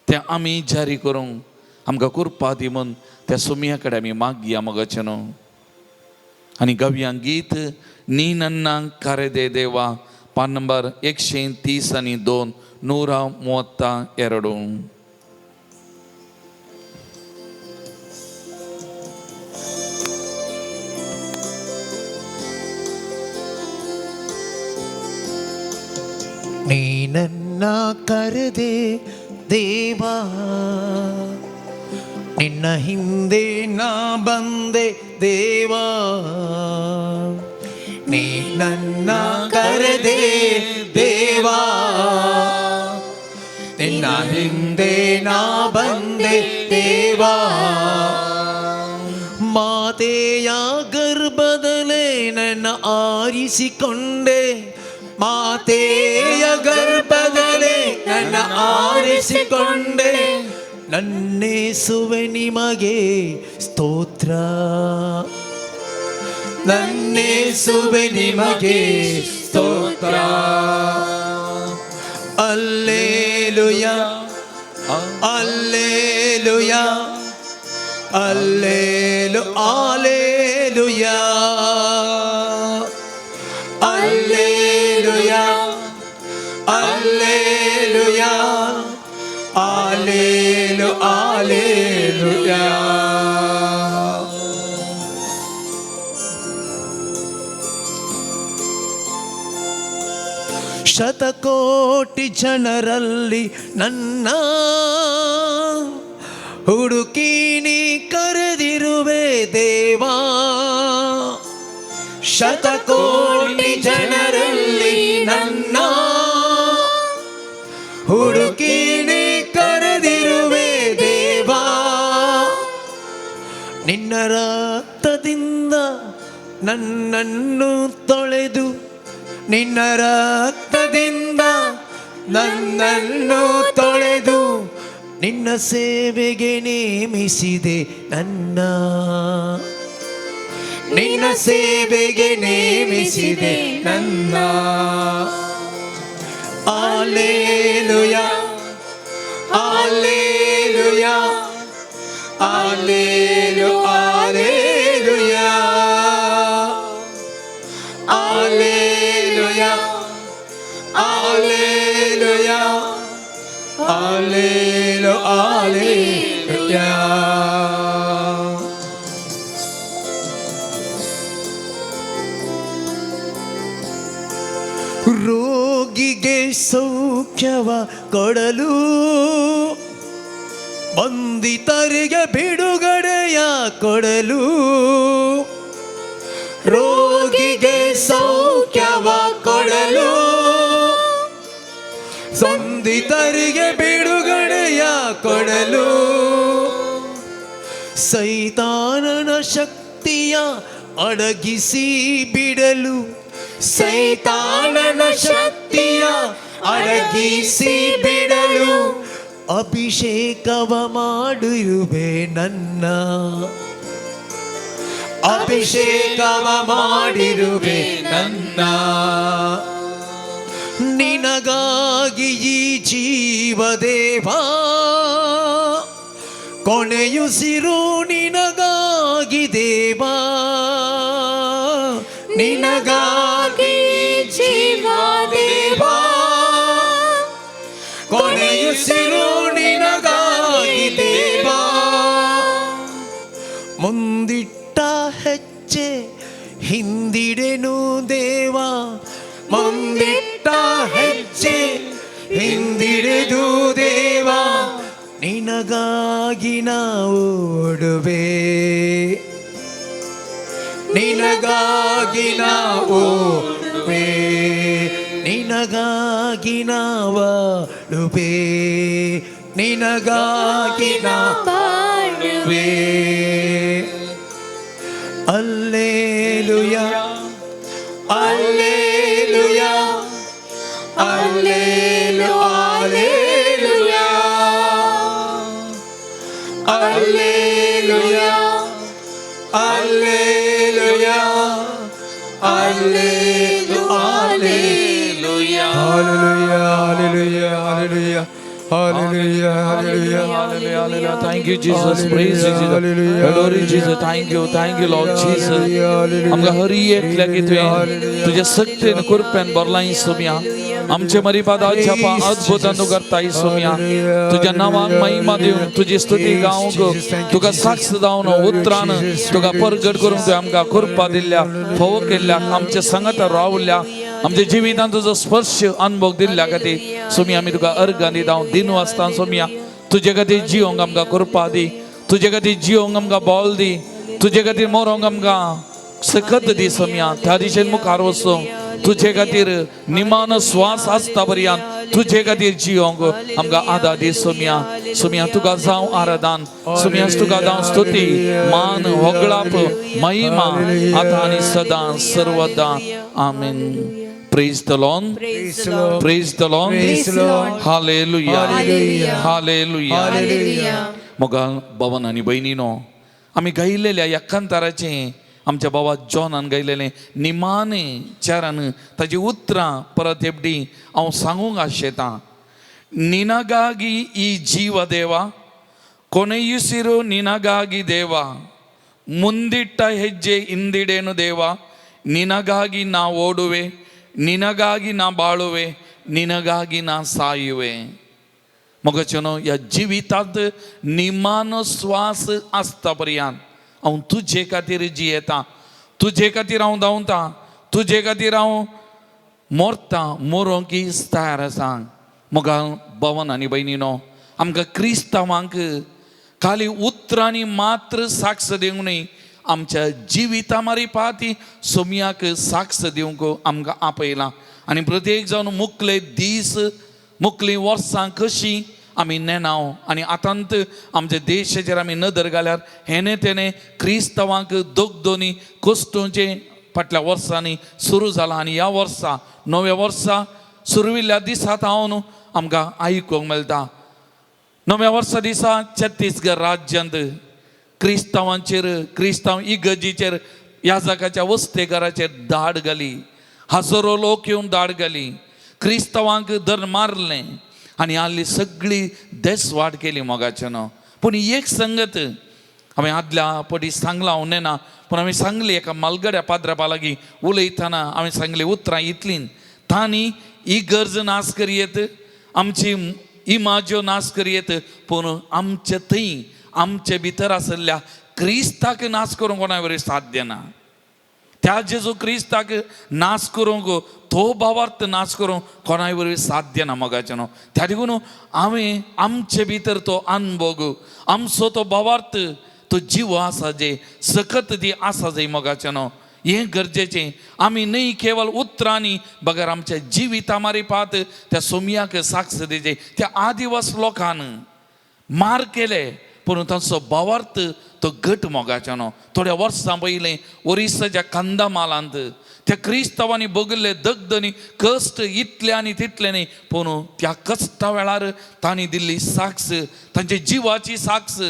Speaker 3: तें आमी जारी करूंक आमकां कृपा दी म्हूण त्या सोमया कडेन आमी मागया. मोगाचें न्हू, आनी गवया गीत नी नन्ना कारे देवा, पान नंबर 130 आनी 2, 132.
Speaker 5: ನೀ ನನ್ನ ಕರೆದೆ ದೇವಾ, ನಿನ್ನ ಹಿಂದೆ ನಾ ಬಂದೆ ದೇವಾ, ನೀ ನನ್ನ ಕರೆದೆ ದೇವಾ, ನಿನ್ನ ಹಿಂದೆ ನಾ ಬಂದೆ ದೇವಾ. ಮಾತೆಯ ಗರ್ಭದಲ್ಲೇ ನನ್ನ ಆರಿಸಿಕೊಂಡೆ, ಮಾತೆಯ ಗರ್ಭದಲ್ಲೇ ನನ್ನ ಆರಿಸಿಕೊಂಡೆ, ನನ್ನೇಸುವೆ ನಿಮಗೆ ಸ್ತೋತ್ರ, ನನ್ನೇಸುವೆ ನಿಮಗೆ ಸ್ತೋತ್ರ. ಅಲ್ಲೇಲುಯಾ, ಅಲ್ಲೇಲುಯಾ, ಅಲ್ಲೇಲು alleluia, alleluia, alleluia, allelu Hallelujah. ಶತಕೋಟಿ ಜನರಲ್ಲಿ ನನ್ನ ಹುಡುಕಿ ನೀ ಕರೆದಿರುವೆ ದೇವಾ. ಶತಕೋಟಿ ಜನರಲ್ಲಿ ನನ್ನ ಹುಡುಕಿ ನೀ ಕರೆದಿರುವೆ ದೇವಾ. ನಿನ್ನ ರಕ್ತದಿಂದ ನನ್ನನ್ನು ತೊಳೆದು, ನಿನ್ನ ರಕ್ತದಿಂದ ನನ್ನನ್ನು ತೊಳೆದು, ನಿನ್ನ ಸೇವೆಗೆ ನೇಮಿಸಿದೆ ನನ್ನ, ನಿನ್ನ ಸೇವೆಗೆ ನೇಮಿಸಿದೆ ನನ್ನ. Alleluia, alleluia, allelu, alleluia, alleluia, alleluia, allelu, alleluia. ರೋಗಿಗೆ ಸೌಖ್ಯವ ಕೊಡಲು, ಬಂಧಿತರಿಗೆ ಬಿಡುಗಡೆಯ ಕೊಡಲು, ರೋಗಿಗೆ ಸೌಖ್ಯವ ಕೊಡಲು, ಬಂಧಿತರಿಗೆ ಬಿಡುಗಡೆಯ ಕೊಡಲು, ಸೈತಾನನ ಶಕ್ತಿಯ ಅಡಗಿಸಿ ಬಿಡಲು, ಸೈತಾನನ ಶಕ್ತಿಯ ಅಡಗಿಸಿ ಬಿಡಲು, ಅಭಿಷೇಕವ ಮಾಡಿರುವೆ ನನ್ನ, ಅಭಿಷೇಕವ ಮಾಡಿರುವೆ ನನ್ನ. ನಿನಗಾಗಿ ಈ ಜೀವದೇವಾ, ಕೊನೆಯುಸಿರು ನಿನಗಾಗಿ ದೇವಾ, ನಿನಗಾಗಿ
Speaker 1: ಜೀವ
Speaker 5: ದೇವಾ, ಕೊನೆಯುಸಿರು ನಿನಗಾಗಿ ದೇವಾ. ಮುಂದಿಟ್ಟ ಹೆಜ್ಜೆ ಹಿಂದಿಡೆನು ದೇವಾ, ಮುಂದಿಟ್ಟ ಹೆಜ್ಜೆ ಹಿಂದಿಡೆದು ದೇವಾ, ನಿನಗಾಗಿ ಓಡುವೆ, ನಿನಗಾಗಿ ಓಡುವೆ, ನಿನಗಾಗಿ ಬಾಳುವೆ, ನಿನಗಾಗಿ
Speaker 1: ಬಾಳುವೆ.
Speaker 5: Alleluia, alleluia, allelu, alleluia, alleluia, alleluia, allelu, alleluia.
Speaker 2: Hallelujah, hallelujah, hallelujah, hallelujah, hallelujah.
Speaker 3: Hallelujah, hallelujah. Thank you, Jesus. Praise you, Jesus. Glory, Jesus. Thank you, thank you, Lord Jesus. आमकां हरी एकल्याक तुवें तुज्या शक्तीन कृपेन भरलाय सोम्या. आमचे मरिपादाच्या अद्भुतान तूं करताय सोम्या. तुज्या नांवाक महिमा दिवन तुजी स्तुती गावंक तुका साक्ष जावन उतरान तुका परगट करूंक तुवें आमकां कृपा दिल्ल्या, फोव केल्ल्या, आमच्या संगता रावल्या, आमच्या जिवितांत तुजो स्पर्श अनुभव दिल्ल्या खातीर सोम्या आमी तुका अर्गां दिता. दिन वाचता सोम्या, तुजे खातीर जिवंक आमकां कृपा दी, तुजे खातीर जिवंक आमकां बोल दी, तुजे खातीर मरोंक आमकां सकत दी सोम्या. त्या दिशेन मुखार वचूंक तुजे खातीर निमान श्वास आसता पर्यंत तुजे खातीर जिवंक आमकां आदार दी सोम्या. सोम्या तुका जावं आराधन, सोम्या तुका जावं स्तुती, मान, होगळाप, महिमा आतां आनी सदां सर्वदा. आमेन. Praise the Lord.
Speaker 4: Praise the Lord.
Speaker 3: Praise the Lord.
Speaker 2: Praise the Lord.
Speaker 3: Hallelujah.
Speaker 4: Hallelujah.
Speaker 3: Hallelujah.
Speaker 4: Hallelujah.
Speaker 3: मोगाल भवन आनी भयणीनो, आमी गायलेल्या ह्या कांताराचें आमच्या बाबा जॉनान गायलेलें निमाणे चारान ताजी उतरां परत एकदी हांव सांगूंक आशेतां. ನಿನಗಾಗಿ ಈ ಜೀವ ದೇವ, ಕೊನೆಯುಸಿರು ನಿನಗಾಗಿ ದೇವ, ಮುಂದಿಟ್ಟ ಹೆಜ್ಜೆ ಹಿಂದಿಡೇನು ದೇವ, ನಿನಗಾಗಿ ನಾ ಓಡುವೆ, ನಿನಗಾಗಿ ನಾ ಬಾಳುವೆ, ನಿನಗಾಗಿ ನಾ ಸಾಯುವೆ. मोगाचेनो ह्या जिवितांत निमानो स्वास आसता पर्यंत हांव तुजे खातीर जियेता, तुजे खातीर हांव धांवता, तुजे खातीर हांव मोरता, मोरोंक तयार आसा. मोगा भवन आनी भयणीनो, आमकां क्रिस्तांवांक खाली उतरांनी मात्र साक्ष दिवंक न्हय, आमच्या जिविता मारी सोमयाक साक्ष दिवंक आमकां आपयलां. आनी प्रत्येक जावन मुखले दीस मुखली वर्सां कशीं आमी नेणाव आनी आतांत आमच्या देशाचेर आमी नदर घाल्यार हेणे तेणे क्रिस्तांवांक दोगदोनी कोश्टोंचे फाटल्या वर्सांनी सुरू जालां. आनी ह्या वर्सा नव्या वर्सा सुरविल्ल्या दिसांत हांव न्हू आमकां आयकूंक मेळटा. नव्या वर्सा दिसा छत्तीसगड राज्यांत क्रिस्तांवांचेर, क्रिस्तांव इगर्जीचेर, ह्या जाग्याच्या वस्तेघराचेर धाड घाली, हजारो लोक येवन धाड घाली, क्रिस्तांवांक धर मारलें आनी आहली सगळी देसवाट केली मोगाचें न्हू. पूण एक संगत हांवें आदल्या पटी सांगलां हांव नेना, पूण हांवें सांगली एका मालगड्या पाद्रापा लागीं उलयतना हांवें सांगली उतरां इतलीं, तांणी इगर्ज नाश करयेत, आमची इमाज्यो नाश करयेत, पूण आमचे थंय आमचे भितर आशिल्ल्या क्रिस्ताक नाश करूंक कोणा वरी साध्य ना. त्या जेजू क्रिस्ताक नाश करूंक, तो भावार्थ नाश करूंक कोणाय वरवीं साध्य ना मोगाचें न्हू. त्या देखून हांवें आमचे भितर तो अनभोग, आमचो तो भावार्थ, तो जीव आसा जे सकत ती आसा जाय मोगाचें न्हू. हें गरजेचें. आमी न्हय केवल उतरांनी बगर आमच्या जिविता मारिपात त्या सोमयाक साक्ष दिवचें. त्या आदिवास लोकान मार केले पूण तांचो भावार्थ तो घट मोगाचो न्हू. थोड्या वर्सां पयलीं ओरिसाच्या कंदमालांत त्या क्रिस्तांवांनी बगल्ले दगदनी कश्ट इतले आनी तितले न्ही, पूण त्या कश्टा वेळार तांणी दिल्ली साक्ष, तांच्या जिवाची साक्ष,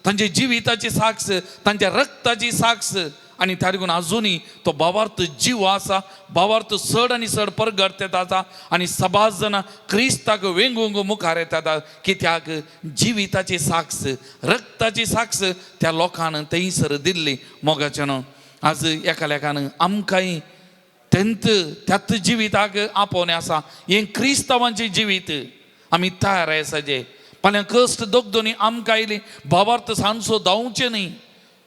Speaker 3: तांच्या जिविताची साक्ष, तांच्या रक्ताची साक्ष. आनी त्या देखून आजुनूय तो भावार्थ जीव आसा, भावार्थ चड आनी चड परगट येता आसा आनी सबाज जाणां क्रिस्ताक वेंगूंक मुखार येतात. कित्याक जिविताची साक्ष, रक्ताची साक्ष त्या लोकान थंयसर दिल्ली मोगाचें न्हू. आज एकालेकान आमकांय तेंत त्याच जिविताक आपोवणें आसा. हें क्रिस्तांवांचें जिवीत आमी तयार आसा जे फाल्यां कश्ट दोगदोनी आमकां आयली भावार्थ सांजचो धांवचें न्ही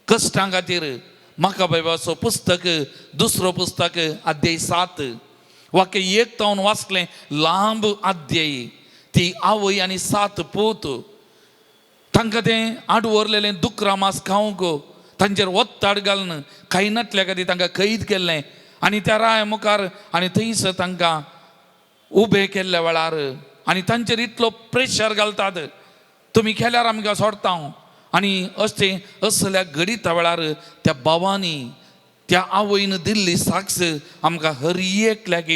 Speaker 3: कश्टां खातीर. म्हाका बायबाचो पुस्तक दुसरो पुस्तक अध्याय 7 वाक्य 1 तावन वाचलें, लांब अध्याय. ती आवय आनी 7 पूत तांकां तें आडवरलेलें दुकरा मास खावंक तांचेर वत्ताड घालून खायनातल्या खातीर तांकां कैद केल्लें आनी त्या राया मुखार आनी थंयसर तांकां उबे केल्ल्या वेळार आनी तांचेर इतलो प्रेशर घालतात, तुमी केल्यार आमकां सोडता हांव. आनी अशें असल्या घडिता वेळार त्या भावांनी त्या आवयन दिल्ली साक्ष आमकां हर एकल्याक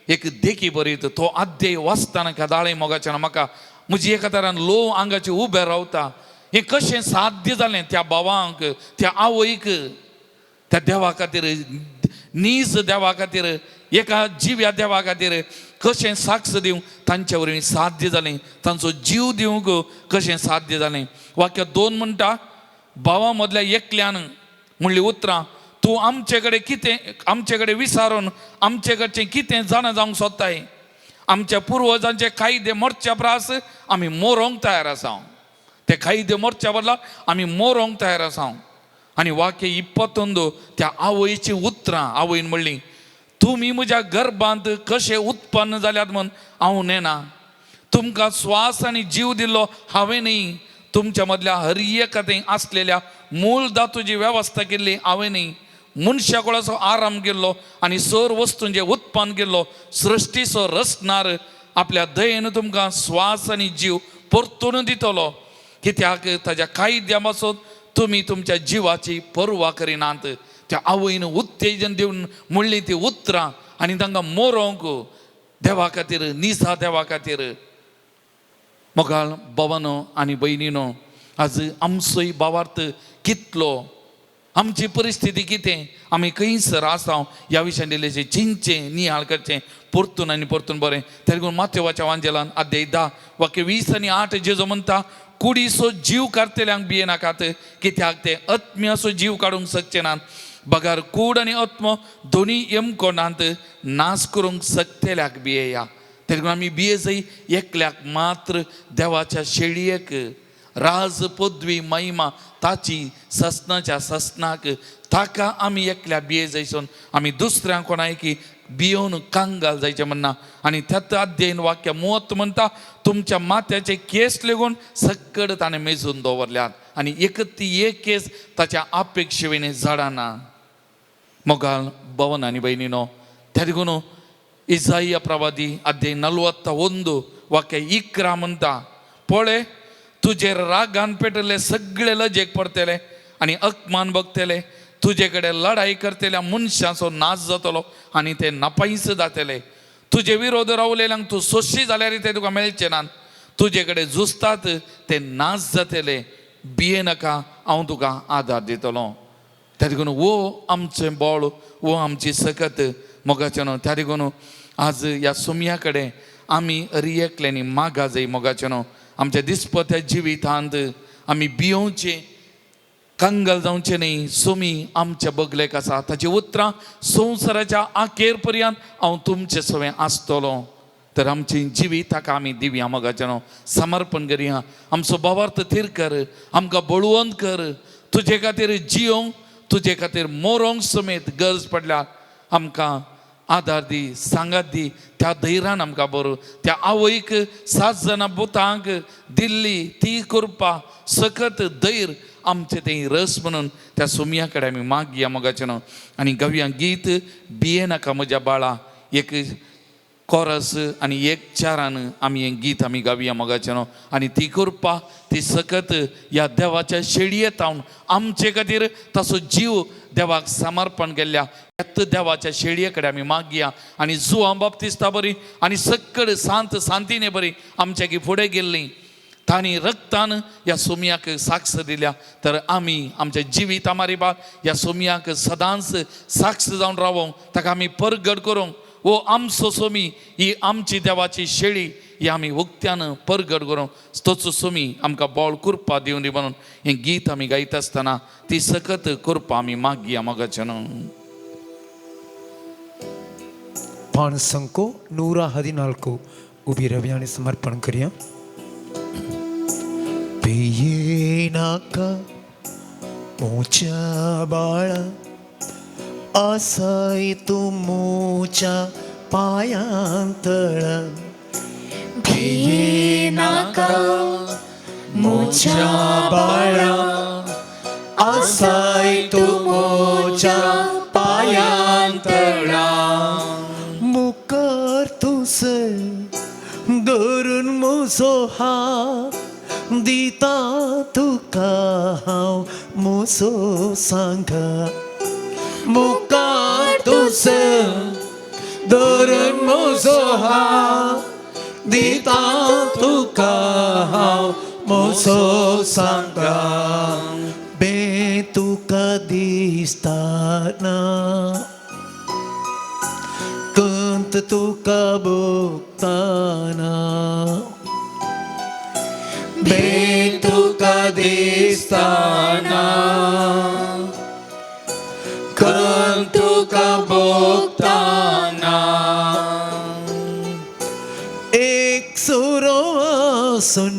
Speaker 3: एक देखी बरयत. तो अध्याय वाचतना कादाळे मोगाच्यान म्हाका म्हजी एका तरान लो आंगाचे उबें रावता. हें कशें साध्य जालें त्या भावांक, त्या आवयक, त्या देवा खातीर, नीज देवा खातीर, एका जिव्या देवा खातीर कशें साक्ष दिवंक तांचे वरवीं साध्य जालें, तांचो जीव दिवंक कशें साध्य जालें. वाक्य 2 म्हणटा, भावा मदल्या एकल्यान म्हणली उतरां, तूं आमचे कडेन कितें, आमचे कडेन विचारून आमचे कडचें कितें जाणा जावंक सोदताय? आमच्या पुर्वजांचे कायदे मोरच्या प्रास आमी मोरोंक तयार आसा. ते कायदे मोरच्या बदला आमी मोरोंक तयार आसा. आनी वाक्य 21 त्या आवयची उतरां, आवयन म्हणली, तुमी म्हज्या गर्भांत कशें उत्पन्न जाल्यात म्हूण हांव नेना, तुमकां स्वास आनी जीव दिल्लो हांवें न्ही, तुमच्या मदल्या हर एका थंय आसलेल्या मूळ धातूची वेवस्था केल्ली हांवें न्ही, मनशा कोळाचो आराम केल्लो आनी सर वस्तूंचें उत्पन्न केल्लो सृश्टीचो रचणार आपल्या दयेन तुमकां स्वास आनी जीव परतून दितलो. कित्याक ताज्या कायद्या पासून तुमी तुमच्या जिवाची पर्वा करिनात. त्या आवयन उत्तेजन दिवन म्हणली ती उतरां आनी तांकां मोरोंक देवा खातीर, निसा देवा खातीर. मोगाळ भावानो आनी भयणीनो, आज आमचोय भावार्थ कितलो, आमची परिस्थिती कितें, आमी खंयसर आसा ह्या विशयान दिल्लें चिंतचें, नियाळ करचें परतून आनी परतून बरें. त्या देखून माथेवाच्या वांजेलान अध्याय 10 वाक्य 20 आनी 8 जेजो म्हणटा, कुडीचो जीव काडटल्यांक भियेनाकात, कित्याक ते आत्म्याचो जीव काडूंक शकचे नात, बगर कूड आनी आत्मो दोनी यमकोणांत नाश करूंक शकतल्याक भियेया. देखून आमी बिये एकल्याक मात्र देवाच्या शेळयेक राज पदवी महिमा ताची ससनाच्या ससनाक ताका आमी एकल्या बिये जायसून आमी दुसऱ्यांक कोणायकी बियोवन कांगाल जायचें म्हणना. आनी त्यात अध्ययन वाक्य 30 म्हणटा तुमच्या माथ्याचे केस लेगून सक्कड ताणें मेजून दवरल्यात आनी एक ती एक केस ताच्या अपेक्षेने झाडाना. मोगाल भवन आनी भयणीनो, त्या देखून इजाइया प्रवादी अध्याय 41 वाक्य 11 म्हणटा पळय तुजेर रागान पेटले सगळे लजेक पडतले आनी अपमान बघतले, तुजे कडेन लढाई करतल्या मनशांचो नाश जातलो आनी ते नापायस जातले. तुजे विरोध रावलेल्यांक तूं सोशी जाल्यार ते तुका मेळचे नात, तुजे कडेन झुजतात ते नाश जातले. भिये नाका, हांव तुका आदार दितलो. त्या देखून वो आमचें बळ, वो आमची सकत मोगाचें न्हू. त्या देखून आज ह्या सोमया कडेन आमी अरी एकल्यानी मागा जाय मोगाचें न्हू. आमच्या दिसपत्या जिवितांत आमी भियोवचें, कंगल जावचें न्ही. सोमी आमच्या बगलेक आसा, ताची उतरां संवसाराच्या आखेर पर्यंत हांव तुमचे सवें आसतलो. तर आमची जिविताक आमी दिवया मोगाचें न्हू, समर्पण करया. आमचो भावार्थ थीर कर, आमकां बळवंत कर, तुजे खातीर जियोंक, तुजे खातीर मोरोंक समेत गरज पडल्यार आमकां आदार दी, सांगात दी. त्या धैर्यान आमकां बरो त्या आवयक 7 जाणां पुतांक दिल्ली ती कृपा सकत धैर्य आमचें तें रस म्हणून त्या सोमया कडेन आमी मागया मोगाचें न्हू. आनी गावया गीत भिये नाका म्हज्या बाळा, एक कोरस आनी एक चारान आमी हें गीत आमी गावया मोगाचें न्हू. आनी ती कृपा ती सकत ह्या देवाच्या शेळये तावन आमचे खातीर ताचो जीव देवाक समर्पण केल्ल्या ह्याच देवाच्या शेळये कडेन आमी मागया. आनी जुवां बाप्तिस्ता बरी आनी सक्कड सांत सांतीने बरी आमच्या की फुडें गेल्ली तांणी रक्तान ह्या सोमयाक साक्ष दिल्या. तर आमी आमच्या जिविता मारिबा ह्या सोमयाक सदांच साक्ष जावन रावोंक, ताका आमी परगट करूंक. वो आमचो सोमी, ही आमची देवाची शेळी, ही आमी उक्त्यान परगट करूंक तोच सोमी आमकां बळ कृपा दिवन दी म्हणून हें गीत आमी गायता आसतना ती सकत कृपा आमी मागया मोगाचें न्हू.
Speaker 2: 514 उभी रव्या आणि समर्पण करूया. भिये नाका मोच्या बाळा, आसाय तूं मोच्या पायांतळा.
Speaker 1: भिये नाका मोच्या बाळा,
Speaker 2: आसाय तूं मोच्या पायांतळा. मुखार तुसर धरून म्हजो हात दिता तुका हांव म्हजो सांगा. मुखार तुसर धरून म्हजो हात दिता तुका हांव म्हजो सांगा. बे तुका दिसता ना, कंत तुका भोगताना, बे तुका दिसताना, कंत तुका भोगताना. एक सुरो आसून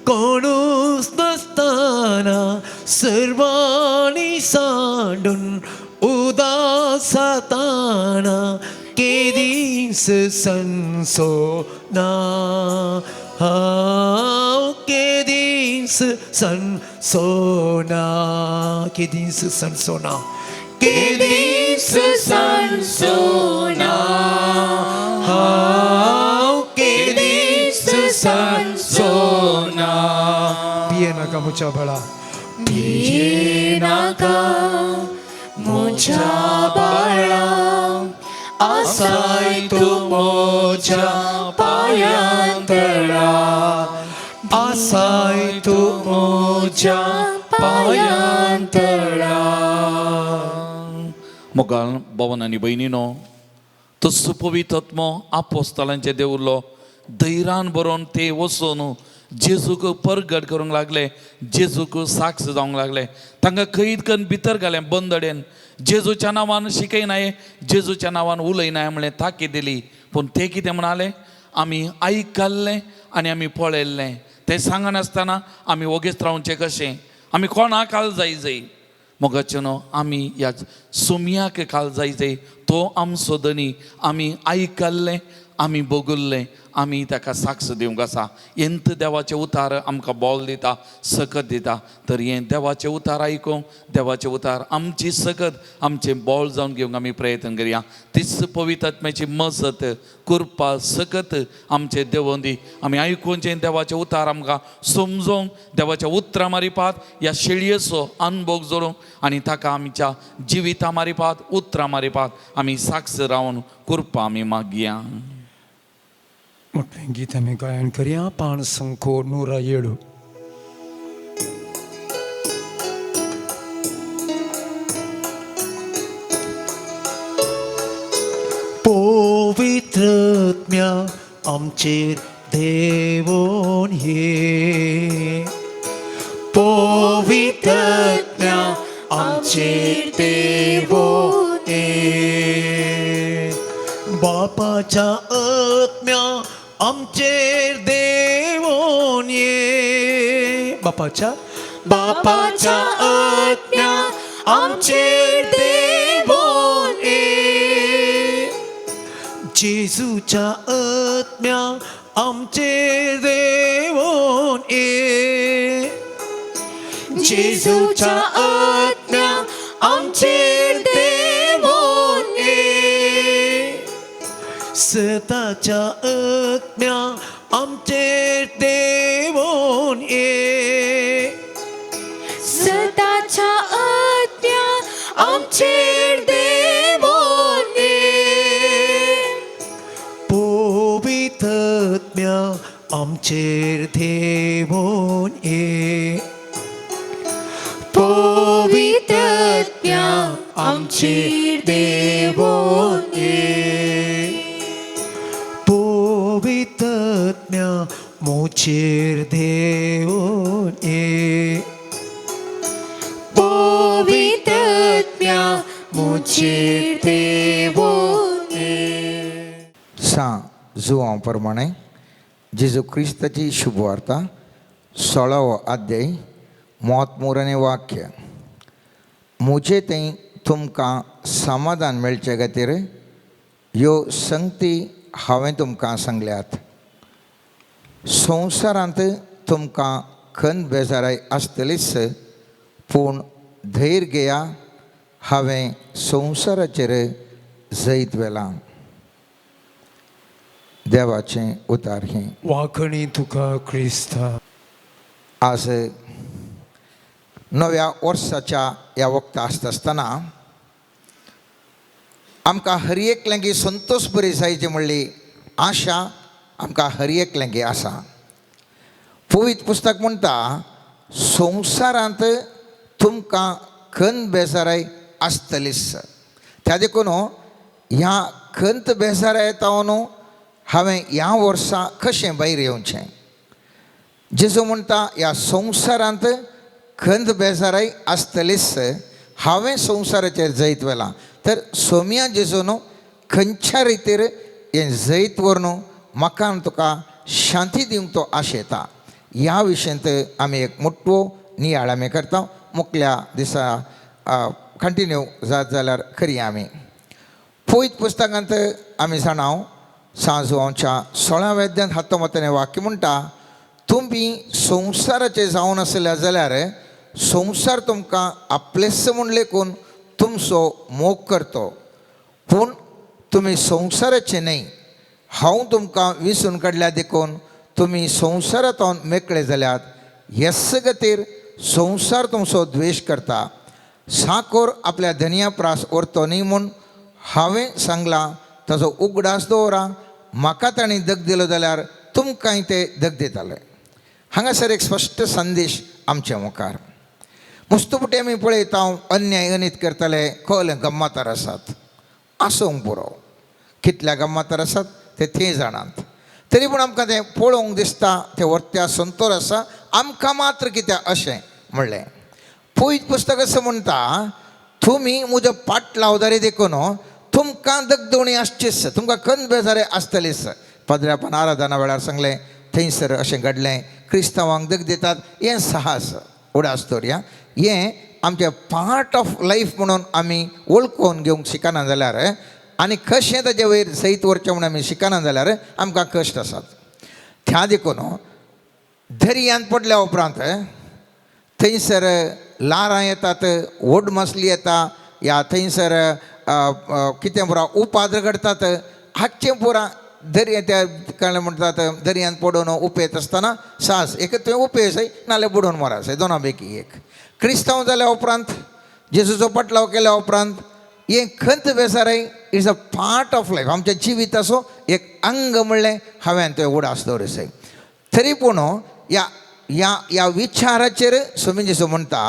Speaker 2: कोणूच नासतना सर्वांनी सांडून उदास जाताना केदीस संसो ना हांव, केदीस संसो ना, केदीस संसो ना, केदीस संसो ना हांव, केदीस संसो ना. भिये नाका म्हज्या बाळा,
Speaker 1: भिये नाका म्हज्या बाळा,
Speaker 2: आसाय तूं म्हज्या पायांतळा, आसाय तूं म्हज्या पायांतळा.
Speaker 3: मोगाल भवन आनी भयणीनो, तो सुपवितत्मो आपोस्तलांचे देवलो धैर्यान बरोवन ते वचून जेजूक परगट करूंक लागले, जेजूक साक्ष जावंक लागले. तांकां कैद करून भितर घालें बंदडेन. जेजूच्या नांवान शिकयनाय, जेजूच्या नांवान उलयनाय म्हणलें ताकीद दिली. पूण ते कितें म्हणाले? आमी आयकल्लें आनी आमी पळयल्लें तें सांगनासतना आमी वोगेच रावचें कशें? आमी कोणाक काल जाय जाय मोगाचें न्हू, आमी ह्या सोमयाक काल जाय जाय, तो आमचो धनी. आमी आयकल्लें, आमी बगुल्लें, आमी ताका साक्ष दिवंक आसा. हेंत देवाचें उतार आमकां बोल दिता, सकत दिता. तर हें देवाचें उतार आयकूंक, देवाचें उतार आमची सकत, आमचें बोल जावन घेवंक आमी प्रयत्न करया. तीच पवित्र आत्म्याची मजत, कृपा, सकत आमचे देवोन दी. आमी आयकुचें देवाचें उतार आमकां समजोंक, देवाच्या उतरां मारिपात ह्या शेळयेचो अनभोग जोडूंक आनी ताका आमच्या जिविता मारिपात, उतरां मारिपात आमी साक्ष रावन कृपा आमी मागया.
Speaker 2: मोठें गीत आमी गायन करया, पाण संको 107.
Speaker 5: पवित्रत्म्या आमचेर देवोन ये, पवित्रत्म्या आमचेर देवोन ये, बापाच्या आत्म्या आमचेर देवोन ये, बापाच्या बापाच्या आत्म्या आमचेर देवोन ये, जेजूच्या आत्म्या आमचेर देवोन ये, जेजूच्या आत्म्या आमचेर देवोन ये, सताच्या आत्म्या आमचेर देवोन ये,
Speaker 1: सदाच्या आत्म्या आमचेर देवोन ये,
Speaker 5: पवित्रत्म्या आमचेर देवोन ये,
Speaker 1: पवित्रत्म्या आमचेर देवोन ये,
Speaker 5: पवित्रत्म्या मोचेर देवोन ये,
Speaker 1: पवित्रत्म्या मोचेर देवोन ये.
Speaker 6: सां जुवां प्रमाणे जेजू क्रिस्ताची शुभवार्ता 16वो अध्याय मोतमोर आनी वाक्य. म्हजे थंय तुमकां समाधान मेळचे खातीर ह्यो संगती हांवें तुमकां सांगल्यात. संवसारांत तुमकां खंत बेजाराय आसतलीच, पूण धैर्य घेया, हांवें संवसाराचेर जैत व्हेलां. देवाचें उतार हें.
Speaker 2: वाखणी तुका क्रिस्ता.
Speaker 6: आज नव्या वर्साच्या ह्या वखता आसता आसतना आमकां हर एकल्यांकी संतोश बरी जायची म्हणली आशा आमकां हर एकल्यांकी आसा. पवित्र पुस्तक म्हणटा, संवसारांत तुमकां खंत बेजाराय आसतलीच. त्या देखून ह्या खंत बेजाराय तावन हांवें ह्या वर्सा कशें भायर येवचें? जेजू म्हणटा, ह्या संवसारांत खंत बेजाराय आसतलीच, हांवें संवसाराचेर जैत व्हेलां. तर सोम्या जेजू न्हू खंयच्या रितीर हें जैत व्हरून म्हाका आनी तुका शांती दिवंक तो आशेता. ह्या विशयांत आमी एक मोटवो नियाळ आमी करता. मुखल्या दिसा कंटिन्यू जात जाल्यार करया आमी. पवित्र पुस्तकांत आमी जाणा, सांजवांच्या 16व्या अध्यायांत हातोमताने वाक्य म्हणटा, तुमी संवसाराचे जावन आसले जाल्यार संवसार तुमकां आपलेच म्हूण लेखून तुमचो मोग करतो, पूण तुमी संवसाराचे न्हय. हांव तुमकां विसून काडल्या देखून तुमी संवसारांत मेकळे जाल्यात. हेच खातीर संवसार तुमचो द्वेश करता. साकोर आपल्या धनया प्रास व्हरतो न्हय म्हूण हांवें सांगलां, ताजो उगडास दवरा. म्हाका ताणें दग दिलो जाल्यार तुमकांय ते दग दिताले. हांगासर एक स्पश्ट संदेश आमच्या मुखार. मुस्तुपटी आमी पळयता, अन्याय अनीत करतले कळ्ळें गम्मातार आसात, आसूंक पुरो. कितल्या गम्मातार आसात ते थंय जाणात, तरी पूण आमकां तें पळोवंक दिसता, तें वर्त्या संतोर आसा, आमकां मात्र कित्याक अशें म्हणलें. पवित्र पुस्तक अशें म्हणटा, तुमी म्हजो पाट लावदारी देखून तुमकां दगदवणी आसचीच, तुमकां खंत बेजारे आसतलीच. पाद्र्यापान आराधना वेळार सांगलें थंयसर अशें घडलें क्रिस्तांवांक दग दितात हें साहस उडास दवरया हें आमचें पार्ट ऑफ लायफ म्हणून आमी वळखून घेवंक शिकना जाल्यार आनी कशें ताजे वयर सयत व्हरचें म्हणून आमी शिकना जाल्यार आमकां कश्ट आसात. त्या देखून दर्यांत पडल्या उपरांत थंयसर ल्हारां येतात, व्हड मासली येता, या थंयसर कितें पुरा उपाद्र घडतात. हाचें पुरा दर्या त्या काय म्हणटात दर्यांत पडून उपेत आसतना सास एक तुवें उपेसय नाल्यार बुडोवन मरासय, दोना पैकी एक. क्रिस्तांव जाल्या उपरांत जेजूचो पटलाव केल्या उपरांत हें खंत बेजारय it's a part of life, आमच्या जिविताचो एक अंग म्हणलें हांवें तुवें उडास दवरसय. तरी पूण ह्या ह्या ह्या विचाराचेर स्वामी जेजू म्हणटा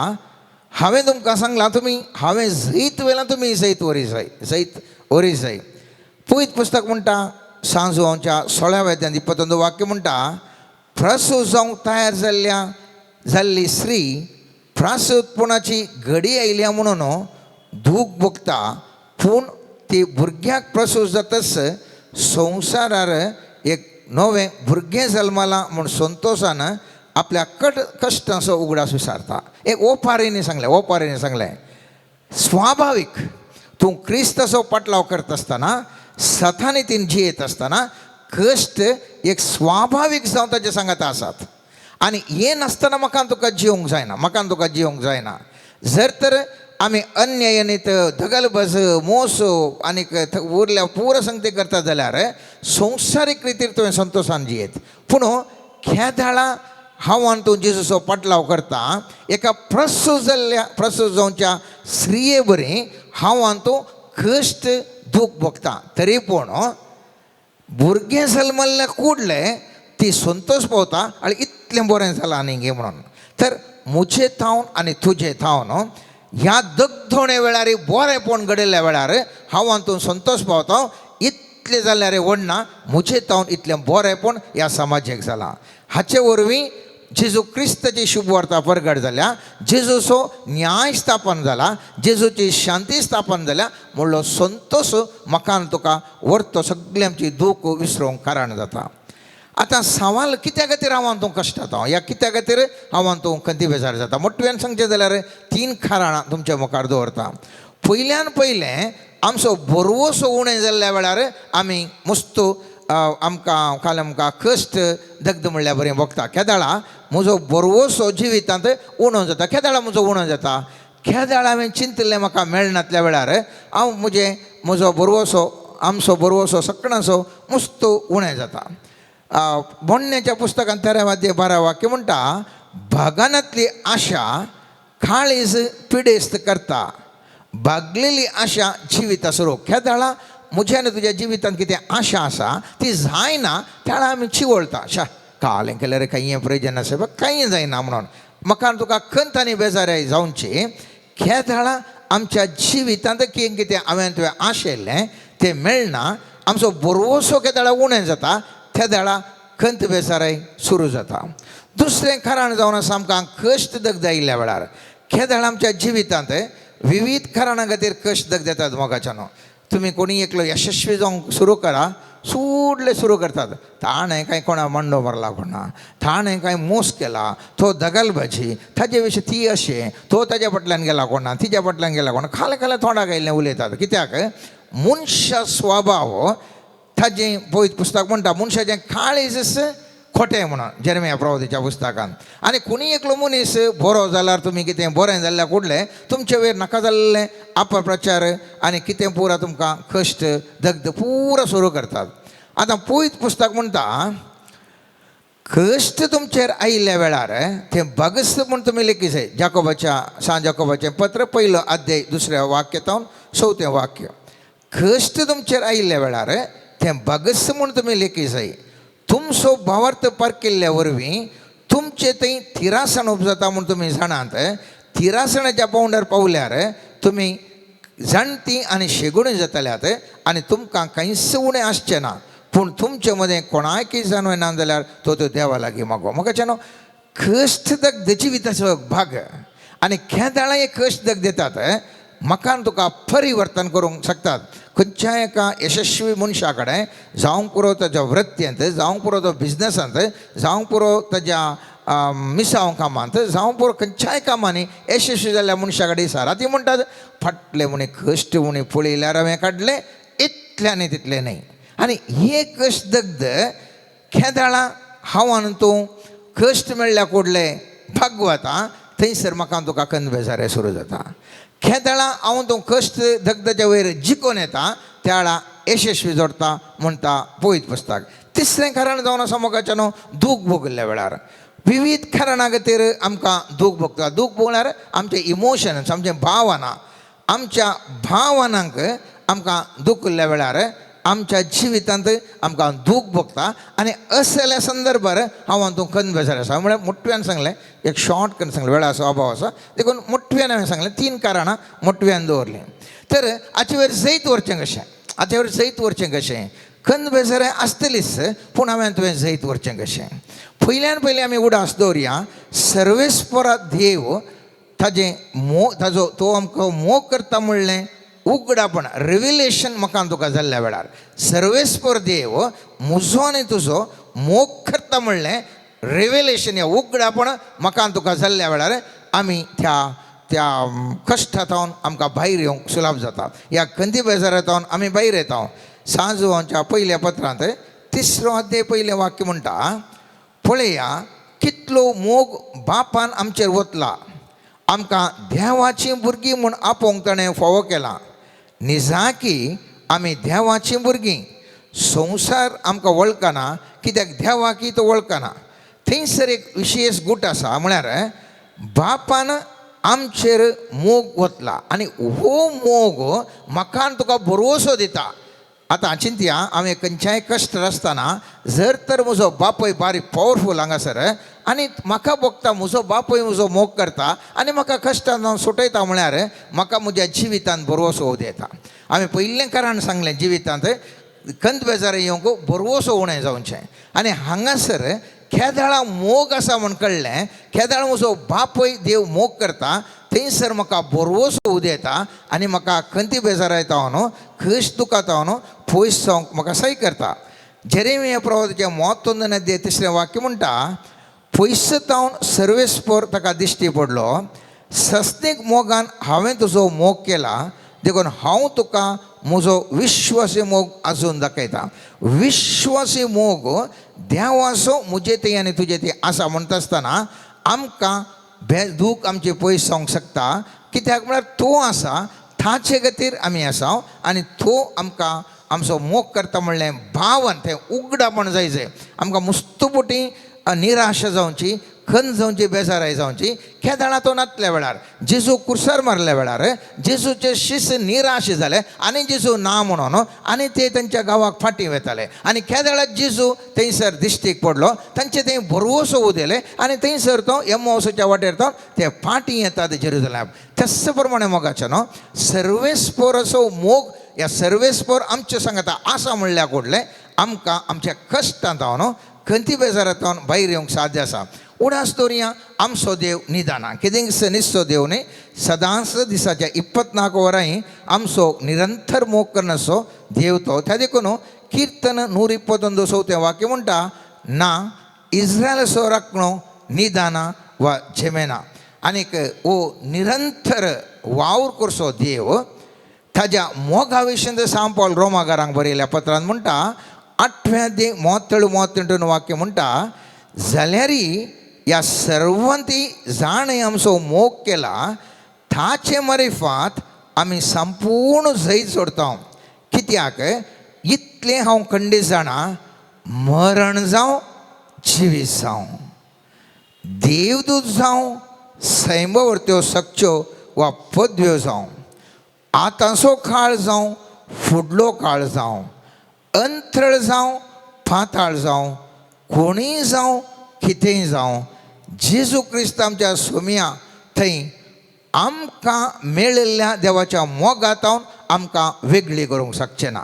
Speaker 6: हांवें तुमकां सांगलां तुमी हांवें जैत व्हेलां तुमी जैत वरी जाय, जैत वरी जाय. पवित्र पुस्तक म्हणटा सांजवांच्या 16व्या अध्यायांत 22 वाक्य म्हणटा प्रसूत जावंक तयार जाल्ल्या जाल्ली स्त्री प्रासूतपणाची घडी आयल्या म्हणून दूख भोगता, पूण ती भुरग्याक प्रसूत जातच संवसारार एक नवें भुरगें जल्मलां म्हूण संतोशान आपल्या कश्टांचो उगडास विसारता. एक ओपारींनी सांगलें, ओपारींनी सांगलें स्वाभावीक तूं क्रिस्ताचो पाटलाव करता आसतना सतानी तीन जियेत आसतना कश्ट एक स्वाभावीक जावन ताचे सांगात आसात. आनी हें नासतना म्हाका तुका जिवंक जायना, म्हाका तुका जिवंक जायना. जर तर आमी अन्यायनीत दगलबज मोस आनीक उरल्या पुरो संगती करता जाल्यार संवसारीक रितीर तुवें संतोशान जियेत. पूण खेदाळा हांव आनी तूं जेजूचो पाटलाव करता एका प्रसूत जाल्ल्या प्रसूत जावच्या स्त्रिये बरी हांव आनी तूं कश्ट दूख भोगता. तरी पूण भुरगें जल्मल्लें कुडलें ती संतोश पावता आनी इतलें बरें जालां आनी गे म्हणून. तर म्हजे थावन आनी तुजे थावन ह्या दगधोणे वेळार बरेंपण घडिल्ल्या वेळार हांव आनी तूं संतोश पावता. इतलें जाल्यार व्हडना म्हजे थावन इतलें बरेंपण ह्या समाजेक जालां. हाचे वरवीं जेजू क्रिस्ताची शुभवार्ता परगट जाल्या, जेजूचो न्याय स्थापन जाला, जेजूची शांती स्थापन जाल्या म्हणलो संतोश म्हाका आनी तुका व्हरतो सगळें आमची दूख विसरूंक कारण जाता. आतां सवाल कित्या खातीर हांव आनी तूं कश्ट जाता ह्या कित्या खातीर हांव आनी तूं खंती बेजार जाता? मोटव्यान सांगचें जाल्यार 3 कारणां तुमच्या मुखार दवरता. पयल्यान पयलें आमचो बरवसो उणें जाल्ल्या वेळार आमी मस्त आमकां काल आमकां कश्ट दग्ध म्हणल्यार बरें भोगता. केदाळा म्हजो बरवसो जिवितांत उणो जाता, केदाळा म्हजो उणो जाता, केदाळा हांवें चिंतिल्लें म्हाका मेळनातल्या वेळार हांव म्हजें म्हजो बरवसो आमचो बरवसो सगळ्यांचो मस्त उणें जाता. बोडण्याच्या पुस्तकांत 13 12 वाक्य म्हणटा भागानांतली आशा काळीज पिडेस्त करता, बागलेली आशा जिविता सुरू. केदाळा म्हज्या आनी तुज्या जिवितांत कितें आशा आसा ती जायना त्या आमी चिवळता, शा काल केल्यार कांय प्रयोजन आसा कांय जायना म्हणून म्हाका तुका खंत आनी बेजाराय जावची. केदाळा आमच्या जिवितांत कितें कितें हांवें तुवें आशिल्लें तें मेळना, आमचो बरवसो केदाळा उणें जाता, त्या वेळा खंत बेजाराय सुरू जाता. दुसरें कारण जावन आसा आमकां कश्ट दग्ध आयिल्ल्या वेळार. केदाळा आमच्या जिवितांत विविध कारणां खातीर कश्ट दग्ध येतात. मोगाच्यानो तुमी कोणी एकलो यशस्वी जावंक सुरू करा, सोडले सुरू करतात, ताणें कांय कोणा मांडो मारला, कोणा ताणें कांय मोस केला, तो दगलबाजी, ताजे विशीं ती अशें, तो ताज्या फाटल्यान गेला कोणा, तिज्या फाटल्यान गेला कोणा, खाले खाले तोंडाक आयिल्लें उलयतात. कित्याक मनशा स्वभाव ताजें पवित्र पुस्तक म्हणटा मनशाचें काळीज खोटें म्हणून जेरमिया प्रवादीच्या पुस्तकान. आनी कोणी एकलो मनीस बरो जाल्यार तुमी कितें बरें जाल्ल्या कुडलें तुमचे वयर नाका जाल्लें अपप्रचार आनी कितें पुरा तुमकां कश्ट दग्ध पुरा सुरू करतात. आतां पवित्र पुस्तक म्हणटा कश्ट तुमचेर आयिल्ल्या वेळार तें भगस्त म्हूण तुमी लेखी जाय. जाकोबाच्या सांत जाकोबाचें पत्र 1 अध्याय 2 वाक्य तावन 4 वाक्य, कश्ट तुमचेर आयिल्ल्या वेळार तें भगस्त म्हूण तुमी लेखी जाय. तुमचो भावार्थ पारकिल्ल्या वरवीं तुमचे थंय तिरासण उपजाता म्हूण तुमी जाणात. तिरासणाच्या पावंड्यार पावल्यार तुमी जाणटी आनी शेगुणी जातल्यात आनी तुमकां कांयच उणें आसचें ना. पूण तुमचे मदें कोणाकय जाणवय ना जाल्यार तो तो देवा लागीं मागो. म्हाका न्हू कश्ट दग्ध जिविताचो भाग आनी केदाळा हे कश्ट दग्ध दितात. म्हाका आनी तुका परिवर्तन करूंक शकतात. खंयच्या एका यशस्वी मनशा कडेन जावंक पुरो ताज्या वृत्तींत, जावंक पुरो तो बिजनसांत, जावंक पुरो ताज्या मिसांव कामांत, जावंक पुरो खंयच्याय कामांनी यशस्वी जाल्ल्या मनशा कडेन सारा ती म्हणटात फाटले म्हणे कश्ट म्हणे पळयल्यार हांवें काडलें इतलें आनी तितलें न्हय. आनी हे कश्ट दग्ध खेदाळा हांव आनी तूं कश्ट मेळ्ळ्या कोडले भागवता थंयसर म्हाका तुका कंद बेजारे सुरू जाता. खेदाळा हांव तूं कश्ट दग्धाच्या वयर जिखून येता त्या यशस्वी जोडता म्हणटा पळयत पुस्तक. तिसरें कारण जावन आसा मोगाचें न्हू दूख भोगिल्ल्या वेळार विविध कारणां खातीर आमकां दूख भोगता. दूख भोगल्यार आमचे इमोशन्स, आमचे भावना, आमच्या भावनांक आमकां दुखिल्ल्या वेळार आमच्या जिवितांत आमकां दूख भोगता. आनी असल्या संदर्भार हांव तूं कंद बेजार आसा म्हळ्यार मोटव्यान सांगलें, एक शॉर्ट करून सांगलें, वेळाचो अभाव आसा देखून मोटव्यान हांवें सांगलें 3 कारणां मोटव्यान दवरलीं. तर हाचे वयर जैत व्हरचें कशें, हाचे वयर जैत व्हरचें कशें, कंद बेजार आसतलीच पूण हांवें तुवें जैत व्हरचें कशें. पयल्यान पयलीं आमी उडास दवरया सर्वेस्परा देव ताजें मोग, ताजो तो आमकां मोग करता म्हणलें उगडापण रिविलेशन म्हाका तुका जाल्ल्या वेळार सर्वेस्पर देव म्हजो आनी तुजो मोग करता म्हणलें रिविलेशन या उगडापण म्हाका तुका जाल्ल्या वेळार आमी त्या त्या कश्टांतून आमकां भायर येवंक सुलाभ जाता. ह्या कंदी बेजारांतून आमी भायर येता. सांजवांच्या पयल्या पत्रांत 3रो अध्याय पयलें वाक्य म्हणटा, पळया कितलो मोग बापान आमचेर वतला, आमकां देवाचीं भुरगीं म्हूण आपोवंक ताणें फावो केलां. निजाकी आमी देवाचीं भुरगीं, संवसार आमकां वळखना कित्याक देवाकी तो वळखना. थंयसर एक विशेश गूट आसा म्हळ्यार बापान आमचेर मोग वतला आनी हो मोग म्हाका आनी तुका भरवसो दिता. आतां चिंतया हांवें खंयच्याय कश्ट आसतना जर तर म्हजो बापूय बारीक पावरफूल हांगासर आनी म्हाका भोगता म्हजो बापूय म्हजो मोग करता आनी म्हाका कश्टान हांव सुटयता म्हळ्यार म्हाका म्हज्या जिवितांत भरवसो येता. हांवें पयलें कारण सांगलें जिवितांत कंद बेजार येवंक भरवसो उणें जावचें. आनी हांगासर केदाळा मोग आसा म्हूण कळ्ळें, केदाळ म्हजो बापूय देव मोग करता थंयसर म्हाका भरवसो उदेता आनी म्हाका खंती बेजार येता न्हू, कश्ट दुखाता न्हू, पयस जावंक म्हाका सही करता. जेरेमिया प्रवादाचें 31 तिसरें वाक्य म्हणटा, पयस जावन सर्वेस्पर ताका दिश्टी पडलो, सस्नीक मोगान हांवें तुजो मोग केला देखून हांव तुका म्हजो विश्वासी मोग आजून दाखयता. विश्वासी मोग देवाचो म्हजे थंय आनी तुजे थंय आसा म्हणटा आसतना आमकां दूख आमचें पयस जावंक शकता कित्याक म्हळ्यार तो आसा ताचे खातीर आमी आसा आनी तो आमकां आमचो मोग करता म्हणलें भावन तें उगडापण जाय जाय. आमकां मुस्तुपोटी निराशा जावची, खंत जावची, बेजाराय जावची. केदाळा तो नातल्या वेळार जेजू कुर्सार मारल्या वेळार जेजूचे शिस निराश जाले आनी जेजू ना म्हणून आनी ते तांच्या गांवाक फाटीं वताले आनी केदाळा जेजू थंयसर दिश्टीक पडलो, तांचे थंय भरवसो उदेले आनी थंयसर तो एमोसाच्या वाटेर तो ते फाटीं येतात जेरुजलेम. तस प्रमाणे मोगाचें न्हू सर्वेस्पोराचो मोग ह्या सर्वेस्पोर आमचे सांगता आसा म्हणल्या कोडलें आमकां आमच्या कश्टांत हांव न्हू खंती बेजारांत भायर येवंक साध्य आसा. उडास दवरया आमचो देव निदाना कितें निसचो देव न्ही, सदांच दिसाच्या 24 वरांय आमचो निरंतर मोग करनासो देव तो. त्या देखून किर्तन 121 चवथें वाक्य म्हणटा, ना इस्रायलाचो राखणो निदाना वा झेमेना. आनीक हो निरंतर वावर करचो देव ताज्या मोगा विशीं सांव पावल रोमागारांक बरयल्या पत्रान म्हणटा 8व्या दे 38 वाक्य म्हणटा, जाल्यारी ह्या सर्वांती जाणें आमचो मोग केला ताचे मारिफात आमी संपूर्ण जैत सोडता. कित्याक इतलें हांव खंडीत जाणा, मरण जावं जिवीत जावं, देवदूत जावं, सैमवरत्यो सक्च्यो वा पदव्यो जावं, आतांचो काळ जावं फुडलो काळ जावं, अंतरळ जावं पाताळ जावं, कोणीय जावं कितेंय जावं, जेजू क्रिस्त आमच्या सोमया थंय आमकां मेळिल्ल्या देवाच्या मोगांत आमकां वेगळी करूंक शकचें ना.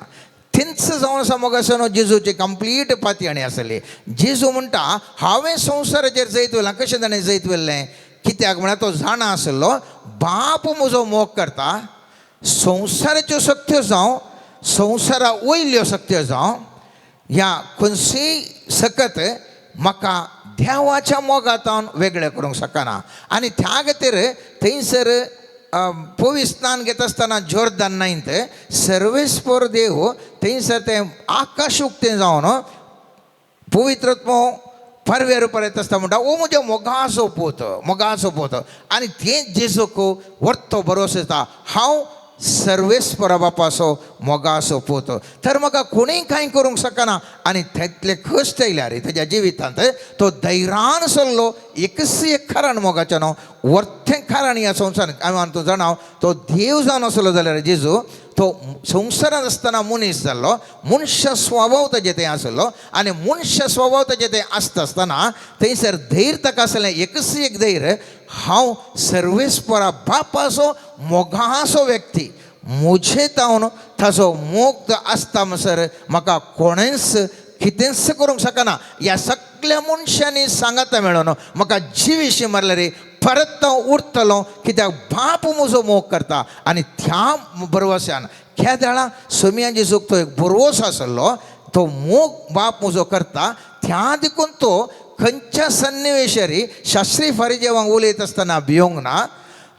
Speaker 6: थंयच जावन आसा मोगाचो न्हू जेजूची कंप्लीट पातयणी आसली. जेजू म्हणटा हांवें संवसाराचेर जैत व्हेलां. कशें ताणें जैत व्हेल्लें? कित्याक म्हळ्यार तो जाणा आसलो बाप म्हजो मोग करता, संवसाराच्यो शक्त्यो जावं, संवसारा वयल्यो शक्त्यो जावं, ह्या खंयचीय सकत म्हाका देवाच्या मोगांतल्यान वेगळें करूंक शकना. आनी त्या खातीर थंयसर पवित्र स्नान घेता आसतना जोर्दान न्हंयत सर्वेस्पर देव थंयसर तें आकाश उक्तें जावन पवित्रत्व परव्या रुपार येता आसता म्हणटा, ओ म्हज्या मोगाचो पूत, मोगाचो पूत. आनी तें जेजूक वर्तो भरोसो येता, हांव सर्वेस्परा बापाचो मोगाचो पूत, तर म्हाका कोणीय कांय करूंक शकना. आनी तेतले कश्ट येयल्यार तेज्या जिवितांत तो धैर्यान सरलो. एकच एक कारण मोगाचें न्हू, वर्तें कारण ह्या संवसारांत हांवें तूं जाणा, तो देव जावन आसलो जाल्यार जेजू तो संवसारांत आसतना मनीस जाल्लो, मनशा स्वभाव ताजे थंय आसलो. आनी मनशा स्वभाव ताजे थंय आसता आसतना थंयसर धैर्य ताका आसलें, एकच एक धैर्य, हांव सर्वेस्परा बापाचो मोगाचो व्यक्ती, म्हजे तावन ताजो मोग आसता म्हणसर म्हाका कोणेंच कितेंच करूंक शकना. ह्या सगल्या मनशांनी सांगाता मेळोन म्हाका जिविशी मारल्यार परत हांव उरतलो, कित्याक बाप म्हजो मोग करता. आनी त्या भरवश्यान केदळा सोमया जेजूक तो एक भरवंसो आसलो, तो मोग बाप म्हजो करता. त्या देखून तो खंयच्या सन्निवेशारी शास्त्री फारिजेवांक उलयत आसतना भियोंक ना,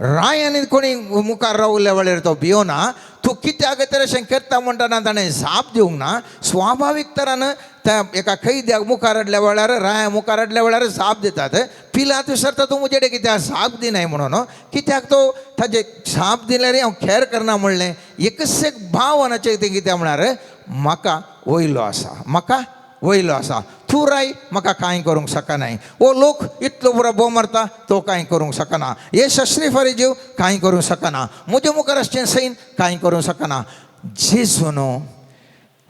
Speaker 6: रायानी कोणी मुखार रावल्या वेळार तो भियोना. तूं कित्याक तर अशें करता म्हणटना ताणें जाप दिवंक ना. स्वाभावीक तरान त्या एका कैद्याक मुखार हाडल्या वेळार, राया मुखार हाडल्या वेळार जाप दितात. पिलात विसरता तूं म्हजे कडेन कित्याक जाप दिनाय म्हणून, कित्याक तो ताजे जाप दिल्यार हांव खेर करना म्हणलें. एकच एक भावनाचें तें कित्याक म्हळ्यार म्हाका वयलो आसा, म्हाका वयलो आसा, तूं राय म्हाका कांय करूंक शकनाय. ओ लोक इतलो बरो बोव मारता तो कांय करूंक शकना, हे शस्त्री फारीजीव कांय करूंक शकना, म्हजे मुखार आसचें सैन कांय करूंक शकना. जेजून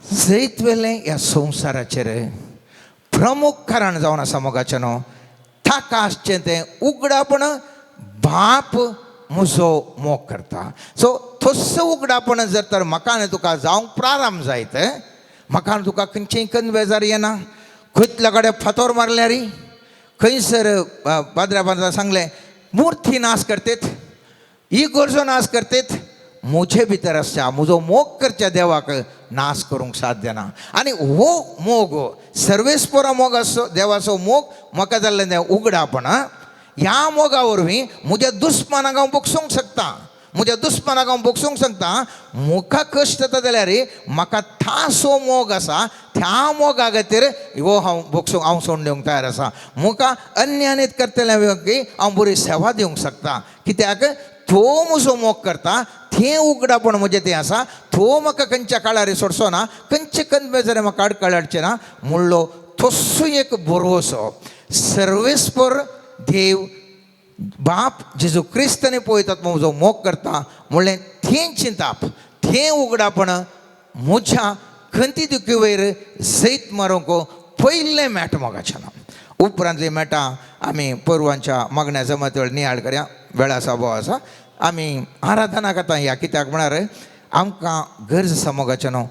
Speaker 6: जैत वेलें ह्या संवसाराचेर प्रमुख कारण जावन आसा मोगाचें न्हू, ताका आसचें तें उगडापण, बाप म्हजो मोग करता. सो तसो उगडापण जर तर म्हाका आनी तुका जावंक प्रारंभ जायत, म्हाका आनी तुका खंयचीय कंद बेजार येना. खंयतल्या कडेन फातोर मारल्यार खंयसर पाद्र्या पाद्रा सांगलें मुर्ती नाश करतेत, इगर्जो नाश करतेत, म्हजे भितर आसच्या म्हजो मोग करच्या देवाक नाश करूंक साध्य ना. आनी हो मोग सर्वेस्परा मोग आसचो, देवाचो मोग म्हाका जाल्लें तें उगडापण. ह्या मोगा वरवीं म्हज्या दुस्मानाक हांव भोगसूंक शकता, म्हज्या दुस्मानाक हांव भोगसूंक शकता. म्हाका कश्ट जाता जाल्यार म्हाका थासो मोग आसा, त्या मोगा खातीर हो हांव भोगसूंक, हांव सोडून दिवंक तयार आसा. म्हाका अन्यानीत करतल्या व्यक्ती हांव बरी सेवा दिवंक शकता, कित्याक तो म्हजो मोग करता. तें उगडापण म्हजें तें आसा, तो म्हाका खंयच्या काळार सोडचो ना, खंयचे कंद जाल्यार म्हाका आडखळ हाडचें ना म्हणलो तसो एक भरवंसो सर्वेस्पर देव बाप जेजू क्रिस्त आनी पळयतात म्हजो मोग करता म्हणलें तें चिंताप, तें उगडापण म्हज्या खंती दुखी वयर जैत मारूंक पयलें मेट मोगाचें ना. उपरांतली मेटां आमी परवांच्या मागण्या जमाती वेळ नियाळ करया, वेळा साबो आसा. आमी आराधना करता ह्या कित्याक म्हळ्यार आमकां गरज आसा मोगाचें न्हू,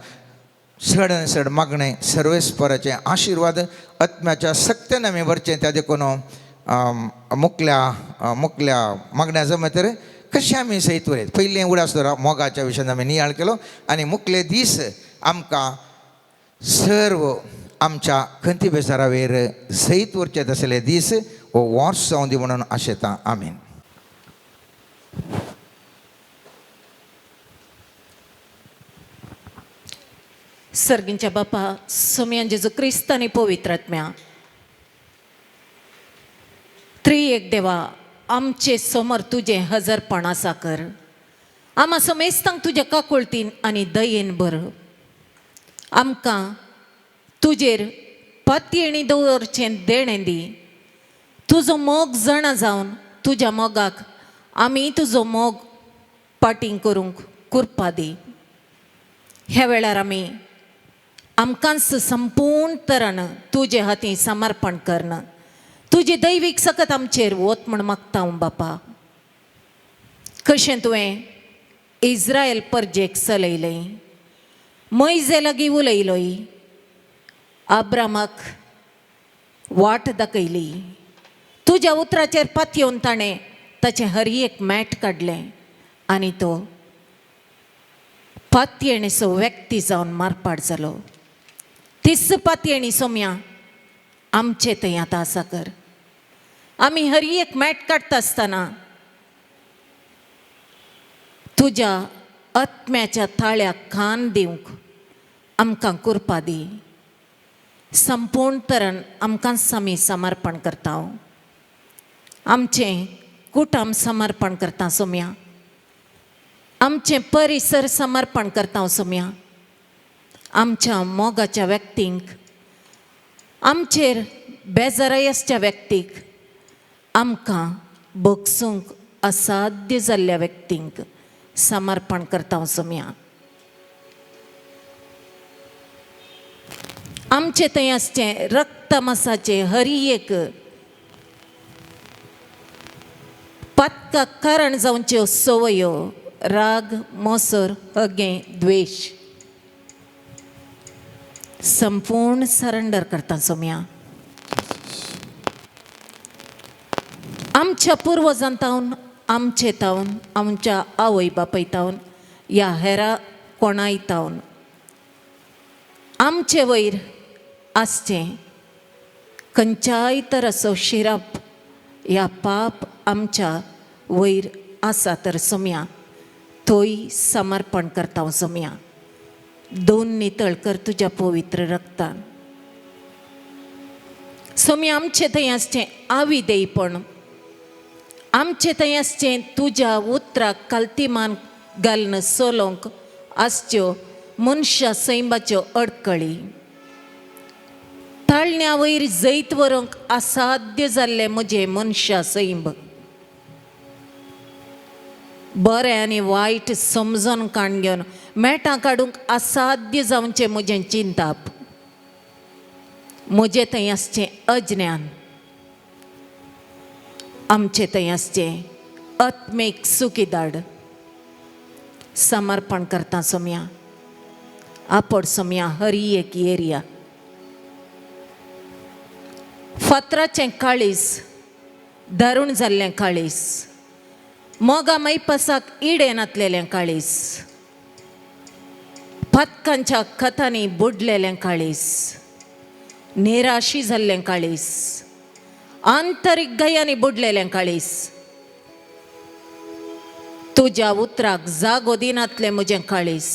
Speaker 6: चड आनी चड मागणें सर्वेस्पराचें आशिर्वाद आत्म्याच्या सक्त्यान आमी भरचें. त्या देखून मुकल्या मुकल्या मागण्या जमातीर कशें आमी सयत उरयत पयलें उडास दवरा मोगाच्या विशयान आमी नियाळ केलो. आनी मुकले दीस आमकां सर्व आमच्या खंती बेजारावेर जैत उरचे तसले दीस हो वर्स जावं दी म्हणून आशेता. आमीन.
Speaker 4: सर्गींच्या बापा सोमयान जेजू क्रिस्त आनी पवित्र आत्म्या त्रिएक देवा, आमचे समोर तुजें हजरपण आसा कर. आमा समेस्तांक तुज्या काकुळतीन आनी दयेन भर. आमकां तुजेर पातयेणी दवरचें देणें दी. तुजो मोग जाणा जावन तुज्या मोगाक आमी तुजो मोग पाटींग करूंक कुरपा दी. ह्या वेळार आमी आमकांच संपूर्ण तरान तुजे हाती समर्पण करण तुजी दैवीक सकत आमचेर वत म्हूण मागता हांव बापा. कशें तुवें इस्रायल परजेक चलयलें, मैजे लागीं उलयलोय, आब्रामाक वाट दाखयली, तुज्या उतराचेर पातयेवन ताणें ताचें हर एक मॅट काडलें आनी तो पातयेणेचो व्यक्ती जावन मारपाट जालो तीच पातयेणी सोम्या आमचे थंय आतां आसा कर. आमी हर एक मॅट काडटा आसतना तुज्या आत्म्याच्या थाळ्याक खान दिवंक आमकां कुरपा दी. संपूर्ण तरण आमकांच आमी समर्पण करता. आमचें कुटुंब समर्पण करता सोम्या, आमचें परिसर समर्पण करता सोम्या, आमच्या मोगाच्या व्यक्तींक, आमचेर बेजाराय आसच्या व्यक्तीक, आमकां भोगसूंक असाध्य जाल्ल्या व्यक्तींक समर्पण करता सोम्या. आमचें थंय आसचें रक्तमासाचें हरी एक पातकाक कारण जावच्यो संवयो, राग, मोसर, हगें, द्वेश संपूर्ण सरेंडर करता सोम्या. आमच्या पुर्वजां तावन, आमचे तावन, आमच्या आवय बापाय तावन या हेरा कोणाय तावन आमचे वयर आसचें खंयच्याय तराचो शिरप ह्या पाप आमच्या वयर आसा तर सोम्या थंय समर्पण करता हांव सोम्या. दोन नितळ कर तुज्या पवित्र रक्तान सोम्या. आमचें थंय आसचें आविदेयपण, आमचें थंय आसचें तुज्या उतराक कालतीमान घालून चलोवंक आसच्यो मनशा सैमाच्यो अडकळी, ताळण्या वयर जैत व्हरूंक असाध्य जाल्लें म्हजें मनशा सैम, बरें आनी वायट समजून काण घेवन मेटां काडूंक असाध्य जावचें म्हजें चिंताप, म्हजें थंय आसचें अज्ञान, आमचें थंय आसचें आत्मीक सुखीदाड समर्पण करता सोम्या. आपड सोम्या हरी एक एरिया फातराचें काळीज, दारूण जाल्लें काळीज, मोगा मैपासाक इडे नातलेलें काळीज, पातकांच्या कथांनी बुडलेलें काळीज, निराशी जाल्लें काळीज, आंतरीक गयांनी बुडलेलें काळीज, तुज्या उतराक जागो दिनातलें म्हजें काळीज,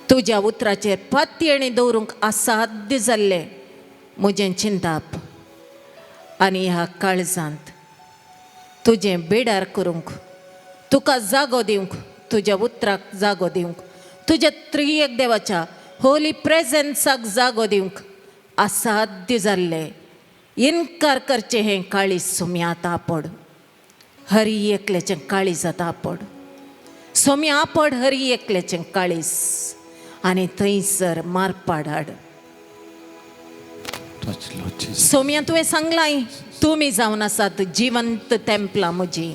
Speaker 4: तुज्या उतराचेर पातयेणी दवरूंक असाध्य जाल्लें म्हजें चिंताप, आनी ह्या काळजांत तुजें बेडार करूंक, तुका जागो दिवंक, तुज्या उतराक जागो दिवंक, तुज्या त्रियेक देवाच्या होली प्रेझेन्साक जागो दिवंक असाध्य जाल्लें इनकार करचें हें काळीज सोम्या आतां आपड. हरी एकल्याचें काळीज आतां आपड सोम्या, आपड हरी एकल्याचें काळीज आनी थंयसर मारपाड हाड.
Speaker 3: Touch, Lord Jesus.
Speaker 4: Somya तुवें सांगलाय तुमी जावन आसात जिवंत तेंपलां म्हजी.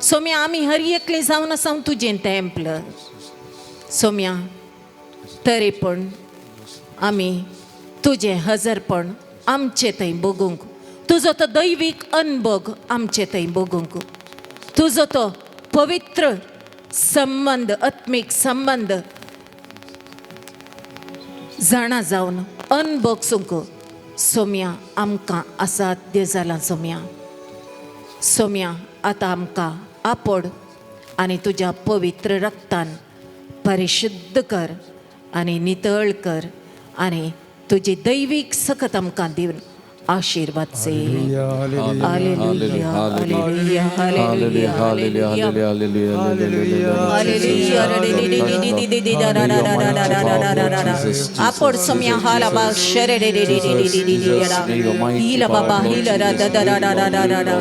Speaker 4: सोम्या आमी हर एकली जावन आसा तुजें तेंपल सोम्या, तरी पण आमी तुजें हजरपण आमचे थंय भोगूंक, तुजो तो दैवीक अनभोग आमचे थंय भोगूंक, तुजो तो पवित्र संबंद, आत्मीक संबंद जाणा जावन अनभोगसूंक सोम्या आमकां असाध्य जालां सोम्या. सोम्या आतां आमकां आपड आनी तुज्या पवित्र रक्तान परिशुद्ध कर आनी नितळ कर आनी तुजी दैवीक सकत आमकां दिवन आशिर्वाद से. Hallelujah, hallelujah, hallelujah, hallelujah, hallelujah. आपड Saumya हाला शरे हिला बाबा हिला रा दा दा रा रा रा रा रा.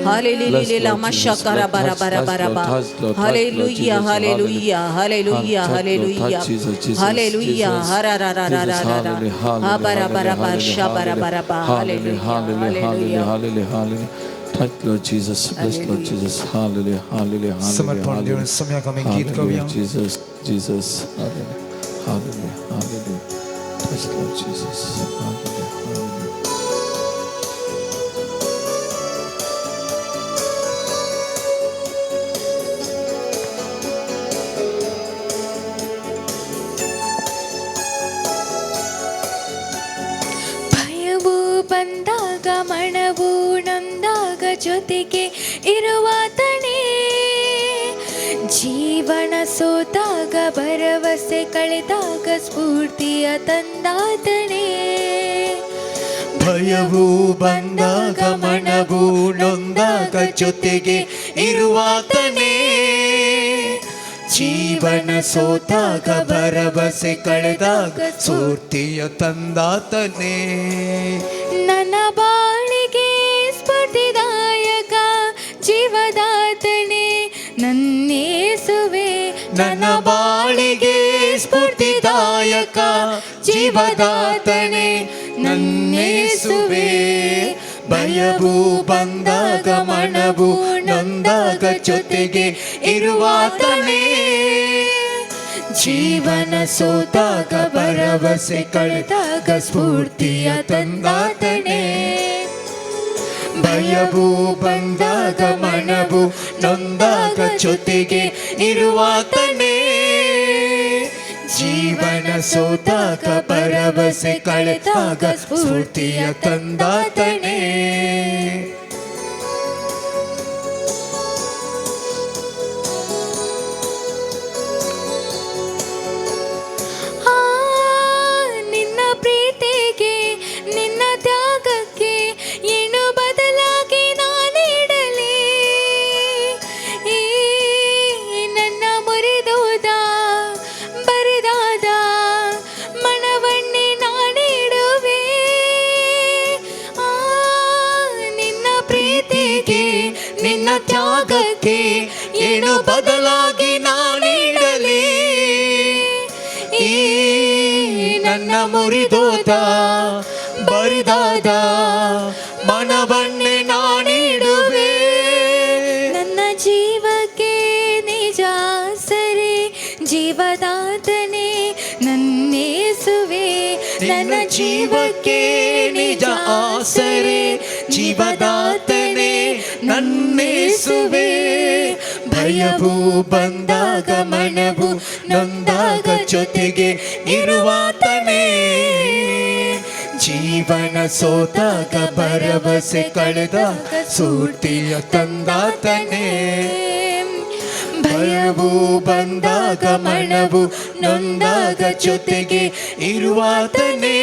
Speaker 4: हालेलुया मशा करा बारा बारा बारा बा. Hallelujah, hallelujah, hallelujah, hallelujah, hallelujah. हरा रा रा रा रा रा रा हा बारा बारा बा शा बारा बारा बा.
Speaker 3: Hallelujah,
Speaker 4: hallelujah,
Speaker 3: hallelujah, hallelujah, hallelujah. Touch, Lord Jesus. Bless, Lord Jesus. Hallelujah, hallelujah, hallelujah.
Speaker 2: समर्पण दिवन सम्याक आमी गीत
Speaker 3: Hallelujah,
Speaker 2: गावया.
Speaker 3: Jesus, Jesus. Hallelujah, hallelujah, hallelujah. Touch, Lord Jesus. Hallelujah, hallelujah.
Speaker 1: ಬಂದಾಗ ಮಣವು ನೊಂದಾಗ ಜೊತೆಗೆ ಇರುವಾತನೇ. ಜೀವನ ಸೋತಾಗ ಭರವಸೆ ಕಳೆದಾಗ ಸ್ಫೂರ್ತಿಯ ತಂದಾತನೇ.
Speaker 5: ಭಯವು ಬಂದಾಗ ಮನವು ನೊಂದಾಗ ಜೊತೆಗೆ ಇರುವಾತನೇ. ಜೀವನ ಸೋತಾಗ ಭರವಸೆ ಕಳೆದಾಗ ಸ್ಫೂರ್ತಿಯ ತಂದಾತನೇ.
Speaker 1: ನನ್ನ ಬಾಳಿಗೆ ಸ್ಫೂರ್ತಿದಾಯಕ ಜೀವದಾತನೇ ನನ್ನೇಸುವೆ.
Speaker 5: ನನ್ನ ಬಾಳಿಗೆ ಸ್ಫೂರ್ತಿದಾಯಕ ಜೀವದಾತನೇ ನನ್ನೇಸುವೆ. ಭಯವು ಬಂದಾಗ ಮನವು ನೊಂದಾಗ ಜೊತೆಗೆ ಇರುವಾತನೇ. ಜೀವನ ಸೋತಾಗ ಭರವಸೆ ಕಳೆದಾಗ ಸ್ಫೂರ್ತಿಯ ತಂದಾತನೇ. ಭಯವು ಬಂದಾಗ ಮನವು ನೊಂದಾಗ ಜೊತೆಗೆ ಇರುವಾತನೇ. ಜೀವನ ಸೋತಾಗ ಭರವಸೆ ಕಳೆದಾಗ ಸ್ಫೂರ್ತಿಯ ತಂದಾತನೇ.
Speaker 1: ಆ ನಿನ್ನ ಪ್ರೀತಿಗೆ ನಿನ್ನ ತ್ಯಾಗಕ್ಕೆ ಏನು ಬದಲಾಗಿ ನಾನಿಡಲಿ? ಈ ನನ್ನ ಮುರಿದೋದ ಬರಿದಾದ ಮನವನ್ನೇ ನಾನಿಡುವೆ. ಆ ನಿನ್ನ ಪ್ರೀತಿಗೆ
Speaker 5: ನಿನ್ನ ತ್ಯಾಗಕ್ಕೆ ಏನು ಬದಲಾಗಿ ನಾನಿಡಲಿ? ಈ ನನ್ನ ಮುರಿದೋದ ಬರಿದಾದ ಮನವನ್ನೇ ನಾನಿಡುವೆ.
Speaker 1: ನನ್ನ ಜೀವಕ್ಕೆ ನಿಜ ಸರಿ ಜೀವದಾತನೇ ನನ್ನೇಸುವೆ.
Speaker 5: ನನ್ನ ಜೀವಕ್ಕೆ ನಿಜ ಆಸರೆ ಜೀವದಾತನೇ ನನ್ನೇಸುವೆ. ಭಯವು ಬಂದಾಗ ಮನವು ನೊಂದಾಗ ಜೊತೆಗೆ ಇರುವಾತನೇ. ಜೀವನ ಸೋತಾಗ ಭರವಸೆ ಕಳೆದ ಸ್ಫೂರ್ತಿಯ ತಂದಾತನೇ. ಭಯವು ಬಂದಾಗ ಮನವು ನೊಂದಾಗ ಜೊತೆಗೆ ಇರುವಾತನೇ.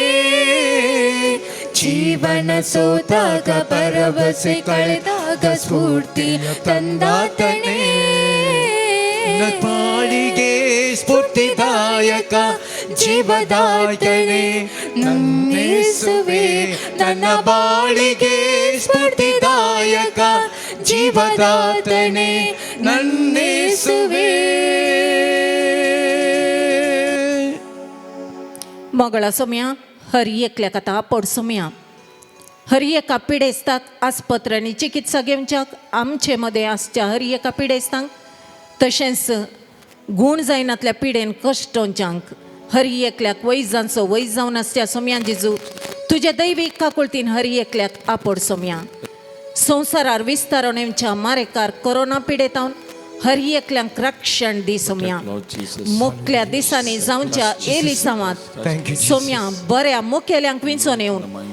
Speaker 5: ಜೀವನ ಸೋತಾಗ ಭರವಸೆ ಕಳೆದಾಗ ಸ್ಫೂರ್ತಿಯ ತಂದಾತನೇ. ನನ್ನ ಬಾಳಿಗೆ ಸ್ಫೂರ್ತಿದಾಯಕ ಜೀವದಾತನೇ ನನ್ನೇಸುವೆ. ನನ್ನ ಬಾಳಿಗೆ ಸ್ಫೂರ್ತಿದಾಯಕ ಜೀವದಾತನೇ ನನ್ನೇಸುವೆ.
Speaker 4: मोगळा सोम्या, हर एकल्याक आतां आपोड सोम्या. हर एका पिडेस्ताक आस्पत्र आनी चिकित्सा घेवच्याक आमचे मदें आसच्या हर एका पिडेस्तांक, तशेंच गूण जायनातल्या पिडेन कश्टोंच्यांक, हर एकल्याक वैजांचो वैज जावन आसच्या सोम्या जेजू, तुज्या दैवीक काकुळतीन हर एकल्याक आपोड सोम्या. संवसारार विस्तारून येवच्या मारेकार कोरोना पिडेतावन हर एकल्यांक रक्षण दी सोम्या.
Speaker 3: Lord Jesus.
Speaker 4: मुखल्या दिसांनी जावच्या एलिसांवात
Speaker 2: Thank you, Jesus.
Speaker 4: सोम्या, बऱ्या मुखेल्यांक विंचोन येवन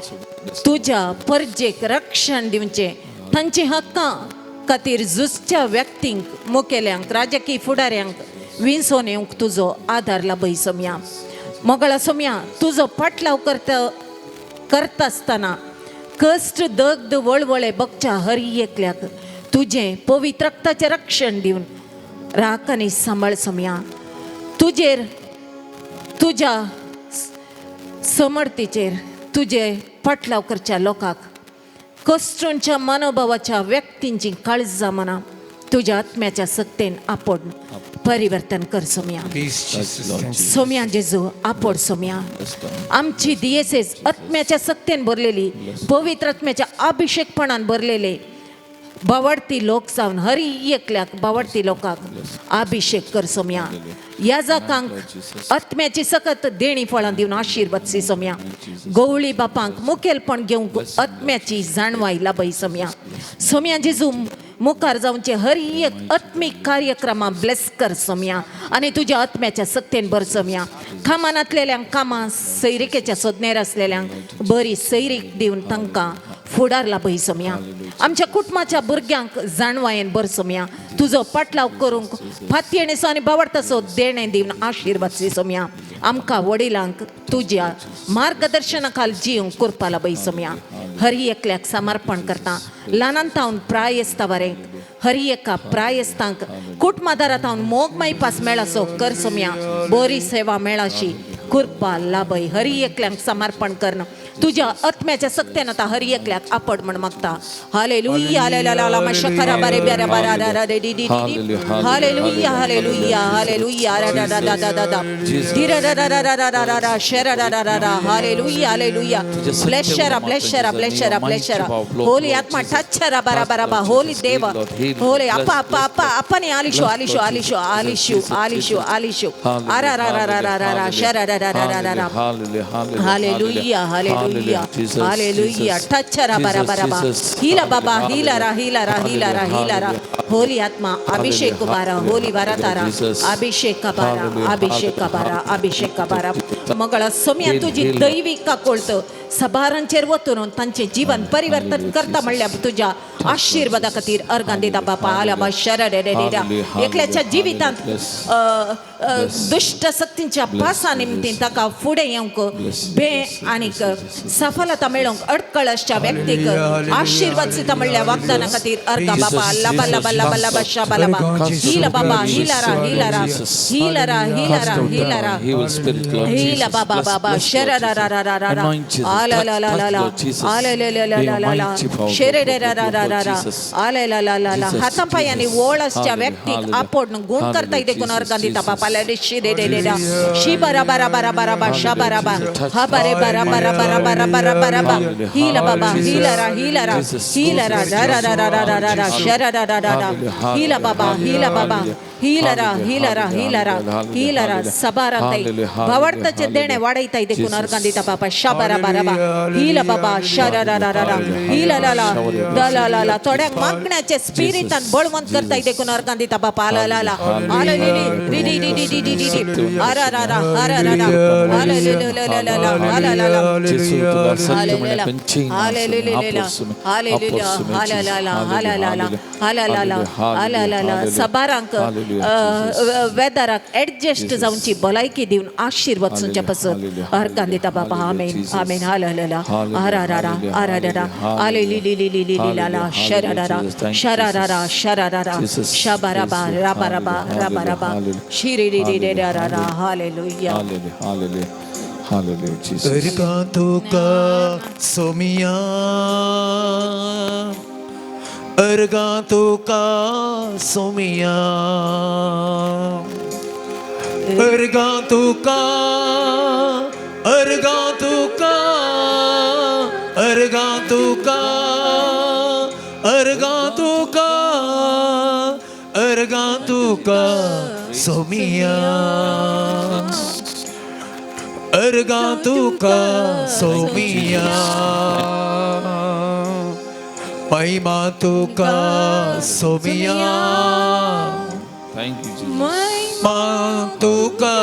Speaker 4: तुज्या परजेक रक्षण दिवचें, तांची हक्कां खातीर झुजच्या व्यक्तींक, मुखेल्यांक, राजकीय फुडाऱ्यांक विंचोन येवंक तुजो आदार लाभय सोम्या. मोगळा सोम्या, तुजो पाटलाव करता करता आसतना कश्ट, दग्ध, वळवळे बगच्या हर एकल्याक तुजें पवित्र रक्ताचें रक्षण दिवन राख आनी सांबाळ सोम्या. तुजेर, तुज्या समर्थीचेर तुजे पाटलाव करच्या लोकांक, कश्टांच्या मनोभावाच्या व्यक्तींची काळजां मनां तुज्या आत्म्याच्या सक्तेन आपोड परिवर्तन कर Saumya.
Speaker 2: Please, Jesus. Thank you.
Speaker 4: Saumya जेजू, आपोड सोम्या. आमची दियेसेस आत्म्याच्या सक्तेन भरलेली, पवित्र आत्म्याच्या अभिषेकपणान भरलेले बावडती लोक जावन हर एकल्याक, बावडती लोकांक अभिषेक कर सोम्या. ह्या जाकांक आत्म्याची सकत देणी फळां दिवन आशिर्वाद सी सोम्या. गवळी बापांक मुखेलपण घेवंक आत्म्याची जाणवाय लाभय सोम्या. सोम्या जेजू, मुखार जावचे हर एक आत्मीक कार्यक्रमा ब्लेस कर सोमया आनी तुज्या आत्म्याच्या सक्तेन भर सोमया. कामानातलेल्यांक कामां, सैरिकेच्या सोदनेर आसलेल्यांक बरी सैरीक दिवन तांकां फुडार लाभय सोमया. आमच्या कुटुंबाच्या भुरग्यांक जाणवायेन भर सोमया. तुजो पाटलाव करूंक फातयेणेचो आनी बावडताचो देणें दिवन आशिर्वाद सोमया. आमकां वडिलांक तुज्या मार्गदर्शना खाल जिवंक करपा लाभय सोमया. हर एकल्याक समर्पण करता, ल्हानान तावन प्रायस्ता वरेंक हर एका प्रायस्तांक कुटुंबादारात हांव मोग मायपास मेळासो कर सोमया. बरी सेवा मेळाशी कृपा लाभय. हर एकल्यांक समर्पण करणं तुज्या आत्म्याच्या सक्तेन आतां हर एकल्याक आपड म्हण मागता. हालेलुया हालेलुया शखरा बारे ब्यारा बारा रा रे D D D hallelujah hallelujah hallelujah रा रा रा दा दा दा धी रा रा रा रा रा रा रा रा शेरा रा रा रा रा हालेलुया हालेलुया. ब्लेस शरा ब्लेस शरा ब्लेस शरा ब्लेस शरा. होली आत्मा टच शरा बारा बारा बा. होली देव होली अप्पा अप्पा अप्पा अप्पने आलिशु आलिशु आलिशु आलिशु आलिशु आलिशु आरा रा रा रा रा रा रा शेरा रा रा रा रा रा. Hallelujah hallelujah hallelujah. Touch रा बारा बारा बा. हीला बाबा हीला रा हीला रा हीला रा हीला रा. होली आत्मा अभिषेक बारा होली बारा तारा अभिषेक बारा अभिषेक बारा अभिषेक बारा. मगळा सोम्या तुजी दैवी काकोळत सबारांचेर वतून तांचे जीवन परिवर्तन करता म्हणल्यार तुज्या आशीर्वादा खातीर अर्गां दिता बापा. आला बा शरा रे रे एकल्याच्या जिवितांत दुश्ट शक्तींच्या पासा निमतीन ताका फुडें येवंक बे आनीक सफलता मेळोवंक अडकळ आसच्या व्यक्तीक आशीर्वाद दिता म्हणल्यार वागदाना खातीर अर्गां बापा. लबा लबा लबा लबा शाबा लबा हिला बाबा हिला रा हिला रा हिला रा हिला रा हिला रा हिला बाबा बाबा शरा रा रा रा रा रा आला ला ला ला ला आला ला ला ला ला ला शेरे रे रा रा रा रा आला ला ला ला ला. हातापायांनी ओळ आसच्या व्यक्तीक आपोड गुण करता देखून अर्गां दिता बापा. शी रे रे रे रा शी बारा बारा बारा बारा बा शा बारा बा हा बारे बारा बारा बारा बारा बारा बारा बा हिला बाबा हिला रा हिला रा हिला रा रा रा रा रा रा रा रा शरा रा रा रा रा हिला बाबा हिला बाबा हिला रा हिला रा हिला रा हिला रा. सबारा ताई भावार्थाचे देणे वाडयताय देखून अर्गां दिता बापा. शा बारा बारा बा हिला बाबा शरा रा रा रा रा हिला ला ला दा ला ला ला. थोड्यांक मागण्याचे स्पिरिटान बळवंत करताय देखून अर्गां दिता बापा. आला ला ला आला ली री री री री री री री आरा रा रा आरा रा रा आला ली ला ला ला ला आला ला ला. सबारांक वेदराक एडजस्ट जावची भलायकी दिवन आशीर्वाद सुनच्या पासून अर्गां दिता बाबा. आमेन आमेन. आला ला आरा रा रा आरा रा आले ली ली ली ली ली ला ला शरा रा रा शरा रा रा शरा रा रा शबा रा बा रा बा रा बा रा बा रा बा शिरी री री रे रा रा रा. Hallelujah
Speaker 3: hallelujah hallelujah Jesus.
Speaker 2: अर्गां तुका सोमिया अर्गां तुका सोमिया अर्गां तुका अर्गां तुका अर्गां तुका अर्गां तुका अर्गां तुका सोमिया अर्गां तुका सोमिया महिमा तुका सोमिया
Speaker 3: thank you Jesus.
Speaker 2: महिमा तुका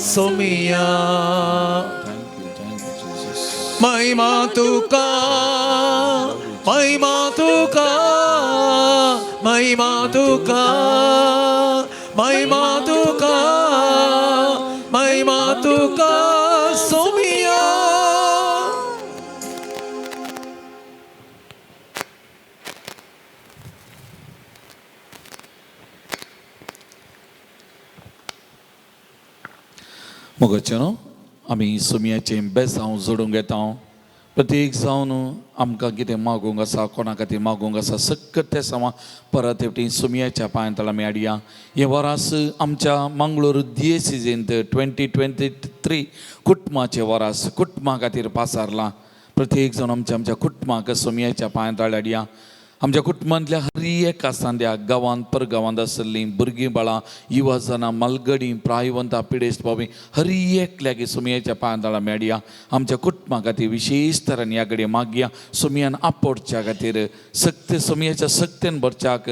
Speaker 2: सोमिया
Speaker 3: thank you Jesus.
Speaker 2: महिमा तुका महिमा तुका महिमा तुका महिमा तुका महिमा तुका सोमिया.
Speaker 3: मोगाचे न्हू आमी सोमयाचें बेसांव जोडूंक येता. प्रत्येक जावन आमकां कितें मागूंक आसा, कोणा खातीर मागूंक आसा, सक्कत तें समा परत एकटी सोमयाच्या पांयांतळ आमी हाडया. हें वरास आमच्या मंगळूर दियेसिजींत 2023 कुटुंबाचें वरास कुटुंबा खातीर पासारलां. प्रत्येक जावन आमच्या आमच्या कुटुंबाक सोमयाच्या पांयांतळ हाडया. आमच्या कुटुंबांतल्या हर एका सांद्या गांवांत परगांवांत आसलीं भुरगीं बाळां युवा जाणां मालगडी प्रायवंतां पिडेस्त बाबी हर एकल्याक सुमयेच्या पांयां मेळया. आमच्या कुटुंबा खातीर विशेश तरान ह्या घडये मागया सुमयान आपोडच्या खातीर सक्ते सुमयेच्या सक्तेन भरच्याक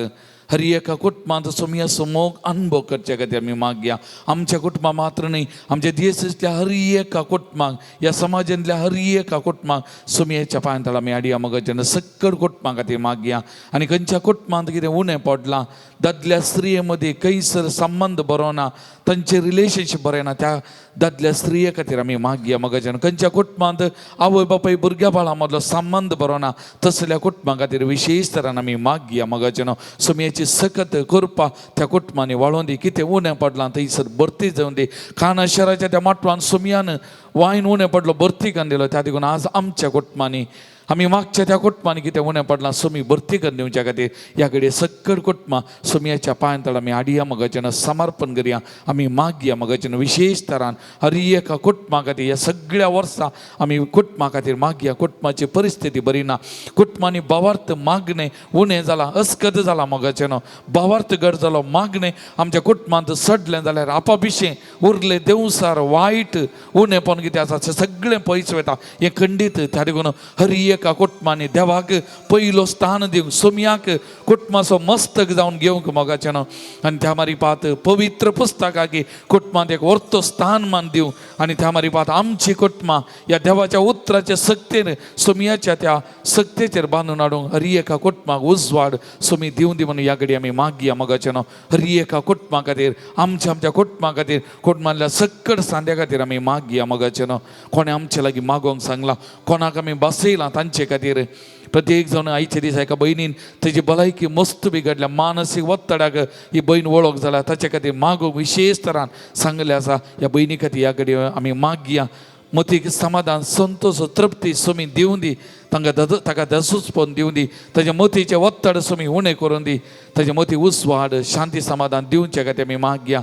Speaker 3: हर एका कुटुंबांत सोमयाचो मोग अनुभव करच्या खातीर आमी मागया. आमच्या कुटुंबा मात्र न्हय, आमच्या देशांतल्या हर एका कुटुंबाक, ह्या समाजांतल्या हर एका कुटुंबाक सोमयेच्या पांयां आमी हाडया मगो. सक्कड कुटुंबा खातीर मागया. आनी खंयच्या कुटुंबांत कितें उणें पडलां, दादल्या स्त्रिये मदीं खंयसर संबंद बरो ना, तांचें रिलेशनशीप बरें ना, त्या दादल्या स्त्रिये खातीर आमी मागया मगो. खंयच्या कुटुंबांत आवय बापाय भुरग्या बाळां मदलो संबंद बरो ना, तसल्या कुटुंबा खातीर विशेश तरान आमी मागया मगो. सोमयेची सकत कृपा त्या कुटुंबांनी वाळोवन दी. कितें उणें पडलां थंयसर भरती जावन दी. काना शहराच्या त्या माटवान सोमयान वायन उणें पडलो, भरती करून दिलो. त्या देखून आज आमच्या कुटुंबांनी आमी मागच्या त्या कुटुंबांनी कितें उणें पडलां सोमी भरती करून दिवच्या खातीर ह्या घडये सक्कड कुटुंबां सोमयाच्या पांयां तळा आमी हाडया मगोच्यान समर्पण करया. आमी मागया मगोच्यान विशेश तरान हर एका कुटुंबा खातीर. ह्या सगळ्या वर्सां आमी कुटुंबा खातीर मागया. कुटुंबाची परिस्थिती बरी ना, कुटुंबांनी भावार्थ मागणें उणें जालां, अस्कत जालां मगोच्यान, भावार्थ गड जालो, मागणें आमच्या कुटुंबांत सडलें जाल्यार आपापिशें उरलें देवसार वायट उणेपण कितें आसा तें सगळें पयस वता हें खंडीत. त्या देखून हर एका कुटुंबांनी देवाक पयलो स्थान दिवंक, सोमयाक कुटुंबाचो मस्तक जावन घेवंक मोगाचें. आनी त्या मारिपात पवित्र पुस्तकाक कुटुंबांत एक वर्तो स्थान मान दिवंक. आनी त्या मारिपात आमची कुटुंबां ह्या देवाच्या उतराच्या सक्तेन सोमयाच्या त्या सक्तेचेर बांदून हाडूंक हर एका कुटुंबाक उजवाड सोमी दिवं दी म्हणून ह्या घडये आमी मागया मोगाचें. हर एका कुटुंबा खातीर, आमच्या आमच्या कुटुंबा खातीर, कुटुंबांतल्या सक्कड सांद्या खातीर आमी मागया मोगाचें. कोणें आमचे लागीं मागोवंक सांगलां, कोणाक आमी बसयलां तांचे खातीर प्रत्येक जावन आयच्या दिसा एका भयणीन तेजी भलायकी मस्त बिगडल्या, मानसीक ಒತ್ತಡಾಗ ही भयण वळख जाल्या, ताचे खातीर मागूंक विशेश तरान सांगलें आसा. ह्या भयणी खातीर ह्या घडये आमी मागया. मतीक समाधान, संतोष, तृप्ती सोमी दिवं दी. तांकां ताका दसूचपण दिवं दी. ताच्या मतीचे ಒತ್ತಡ सोमी उणें करून दी. ताच्या मती उजवाड, शांती, समाधान दिवचे खातीर आमी मागया.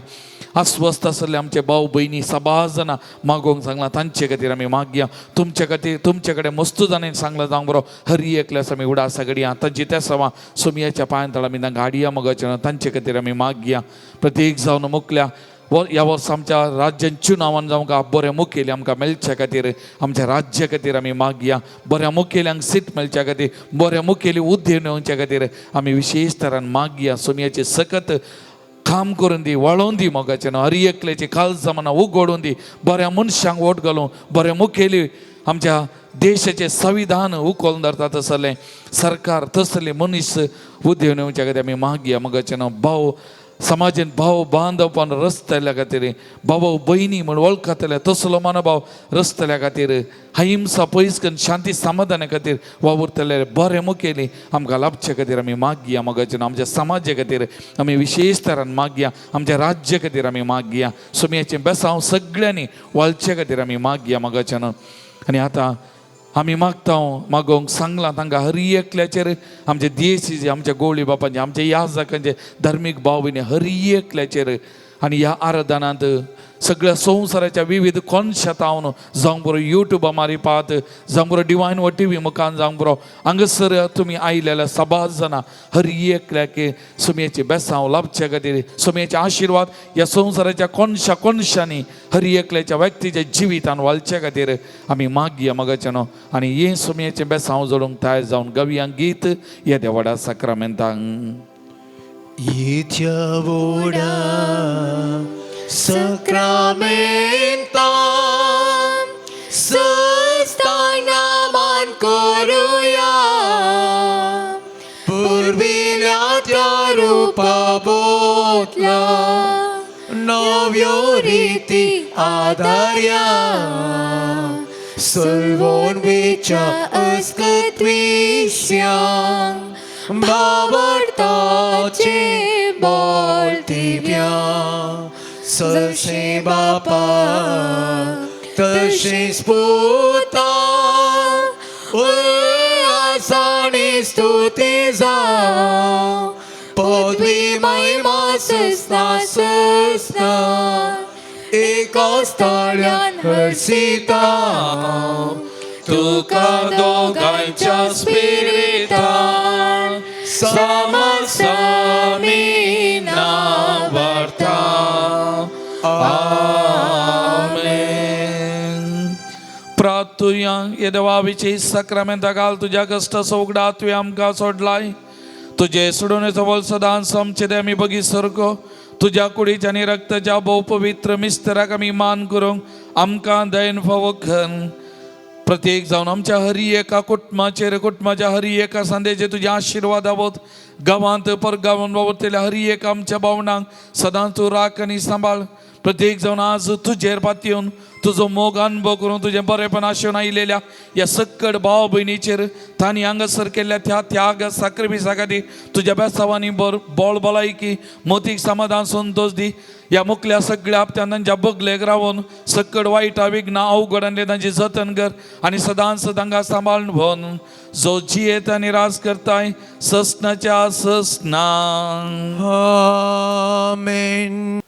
Speaker 3: अस्वस्थ आसले आमचे भाव भयणी सबार जाणां मागोवंक सांगलां, तांचे खातीर आमी मागया. तुमचे खातीर तुमचे कडेन मस्तू जाणांनी सांगलां जावंक बरो. हर एकल्यास आमी उडासा घडया तांची त्या सवा सोमयाच्या पांयां तळा आमी तांकां हाडया मोगाचें. तांचे खातीर आमी मागया. प्रत्येक जावन मुकल्या ह्या वर्सा आमच्या राज्यान चुनावान जावंक बऱ्या मुखेली आमकां मेळच्या खातीर आमच्या राज्या खातीर आमी मागया. बऱ्या मुखेल्यांक सीट मेळच्या खातीर, बऱ्या मुखेली उद्देव येवच्या खातीर आमी विशेश तरान मागया. सोमयाची सकत काम करून दी, वळोवन दी मोगाचें. हर एकल्याची काळजां उगडून दी. बऱ्या मनशांक वोट घालून बऱ्या मुखेली आमच्या देशाचें संविधान उखलून धरता तसलें सरकार, तसले मनीस उद्देव येवच्या खातीर आमी मागया मोगाचें. भाव समाजान भाव बांदवपण रस्तल्या खातीर, भाव भयणी म्हण वळखतले तसलो मनोभाव रस्तल्या खातीर, अहिंसा पयस करून शांती समाधाना खातीर वावुरतले बरे मुखेली आमकां लाभचे खातीर आमी मागया मोगाचें. आमच्या समाजा खातीर आमी विशेश तरान मागया. आमच्या राज्या खातीर आमी मागया. सोमयाचें बेसांव सगळ्यांनी वाळचे खातीर आमी मागया मोगाचें. आनी आतां आमी मागता, मागोवंक सांगलां तांकां हर एकल्याचेर, आमचे देशीचे, आमच्या गोवळी बापांचे, आमच्या याजकांचे, धार्मीक भाव भयणी हर एकल्याचेर. आनी ह्या आराधनांत सगळ्या संवसाराच्या विविध कोनशांत जावंक बरो युट्यूबा मारिपात, जावंक बरो डिवायन व टी व्ही मुखान, जावंक बरो हांगासर तुमी आयलेल्या सबार जाणां हर एकल्याक सुमयेचे बेसांव लाभचे खातीर, सुमयेचे आशिर्वाद ह्या संवसाराच्या कोनशा कोनशांनी हर एकल्याच्या व्यक्तीच्या जिवितान वालचे खातीर आमी मागया मोगाचें. आनी हे सुमयेचें बेसांव जोडूंक तयार जावन गवया गीत ह्या देवाडा साक्रामेंतांक.
Speaker 5: येत्या वोडा सक्रामेंता सस्तानामान करूया, पुर्विल्या त्या रूपा बोतला नव्यो रीती आधार्या, सलवोन वेच्या अस्कत्विश्या भावार्थाचे बोलतिव्या, सशे बापा तशें पुता उल्हासाने स्तुती जावं, पदवी महिमा सस्ना सस्ना एका स्थळ्यान हर्षिता
Speaker 3: तुका दोगांयच्या स्पिरितान. सामा नावार्था. आमेन. प्रातुया ये देवाविची सक्रामेंता घाल तुज्या कश्टाचो उगडा तुवें आमकां सोडलाय. तुजे सोडवणेचो बोल सदांच आमचे ते आमी बगी सरको. तुज्या कुडीच्या आनी रक्ताच्या भोव पवित्र मिस्तराक आमी मान करूंक आमकां दयन फावो कर. प्रत्येक जावन आमच्या हरी एका कुटुंबाचेर, कुटुंबाच्या हरी एका सांदेचेर तुजे आशिर्वाद आवत. गांवांत परगांवांत वावुरतल्या हरी एक आमच्या भावणांक सदांच तूं राख आनी सांबाळ. प्रत्येक जावन आज तुजेर पातयेवन तुजो मोग अनुभव करून तुजें बरेपण आशेवन आयिल्ल्या ह्या सक्कड भाव भयणीचेर, तांणी हांगासर केल्ल्या त्या त्याग साक्रिफिसा खातीर तुज्या बेसावांनी बर बोळ भलायकी, मोतीक समाधान, संतोश दी. ह्या मुकल्या सगळ्या हप्त्यान तांच्या बगलेक रावन सक्कड वायटा विघ्नां अवघड तांची जतन कर आनी सदांच तांकां सांबाळून भोवन, जो जियेत आनी राज करताय ससनाच्या ससना.
Speaker 2: आमेन.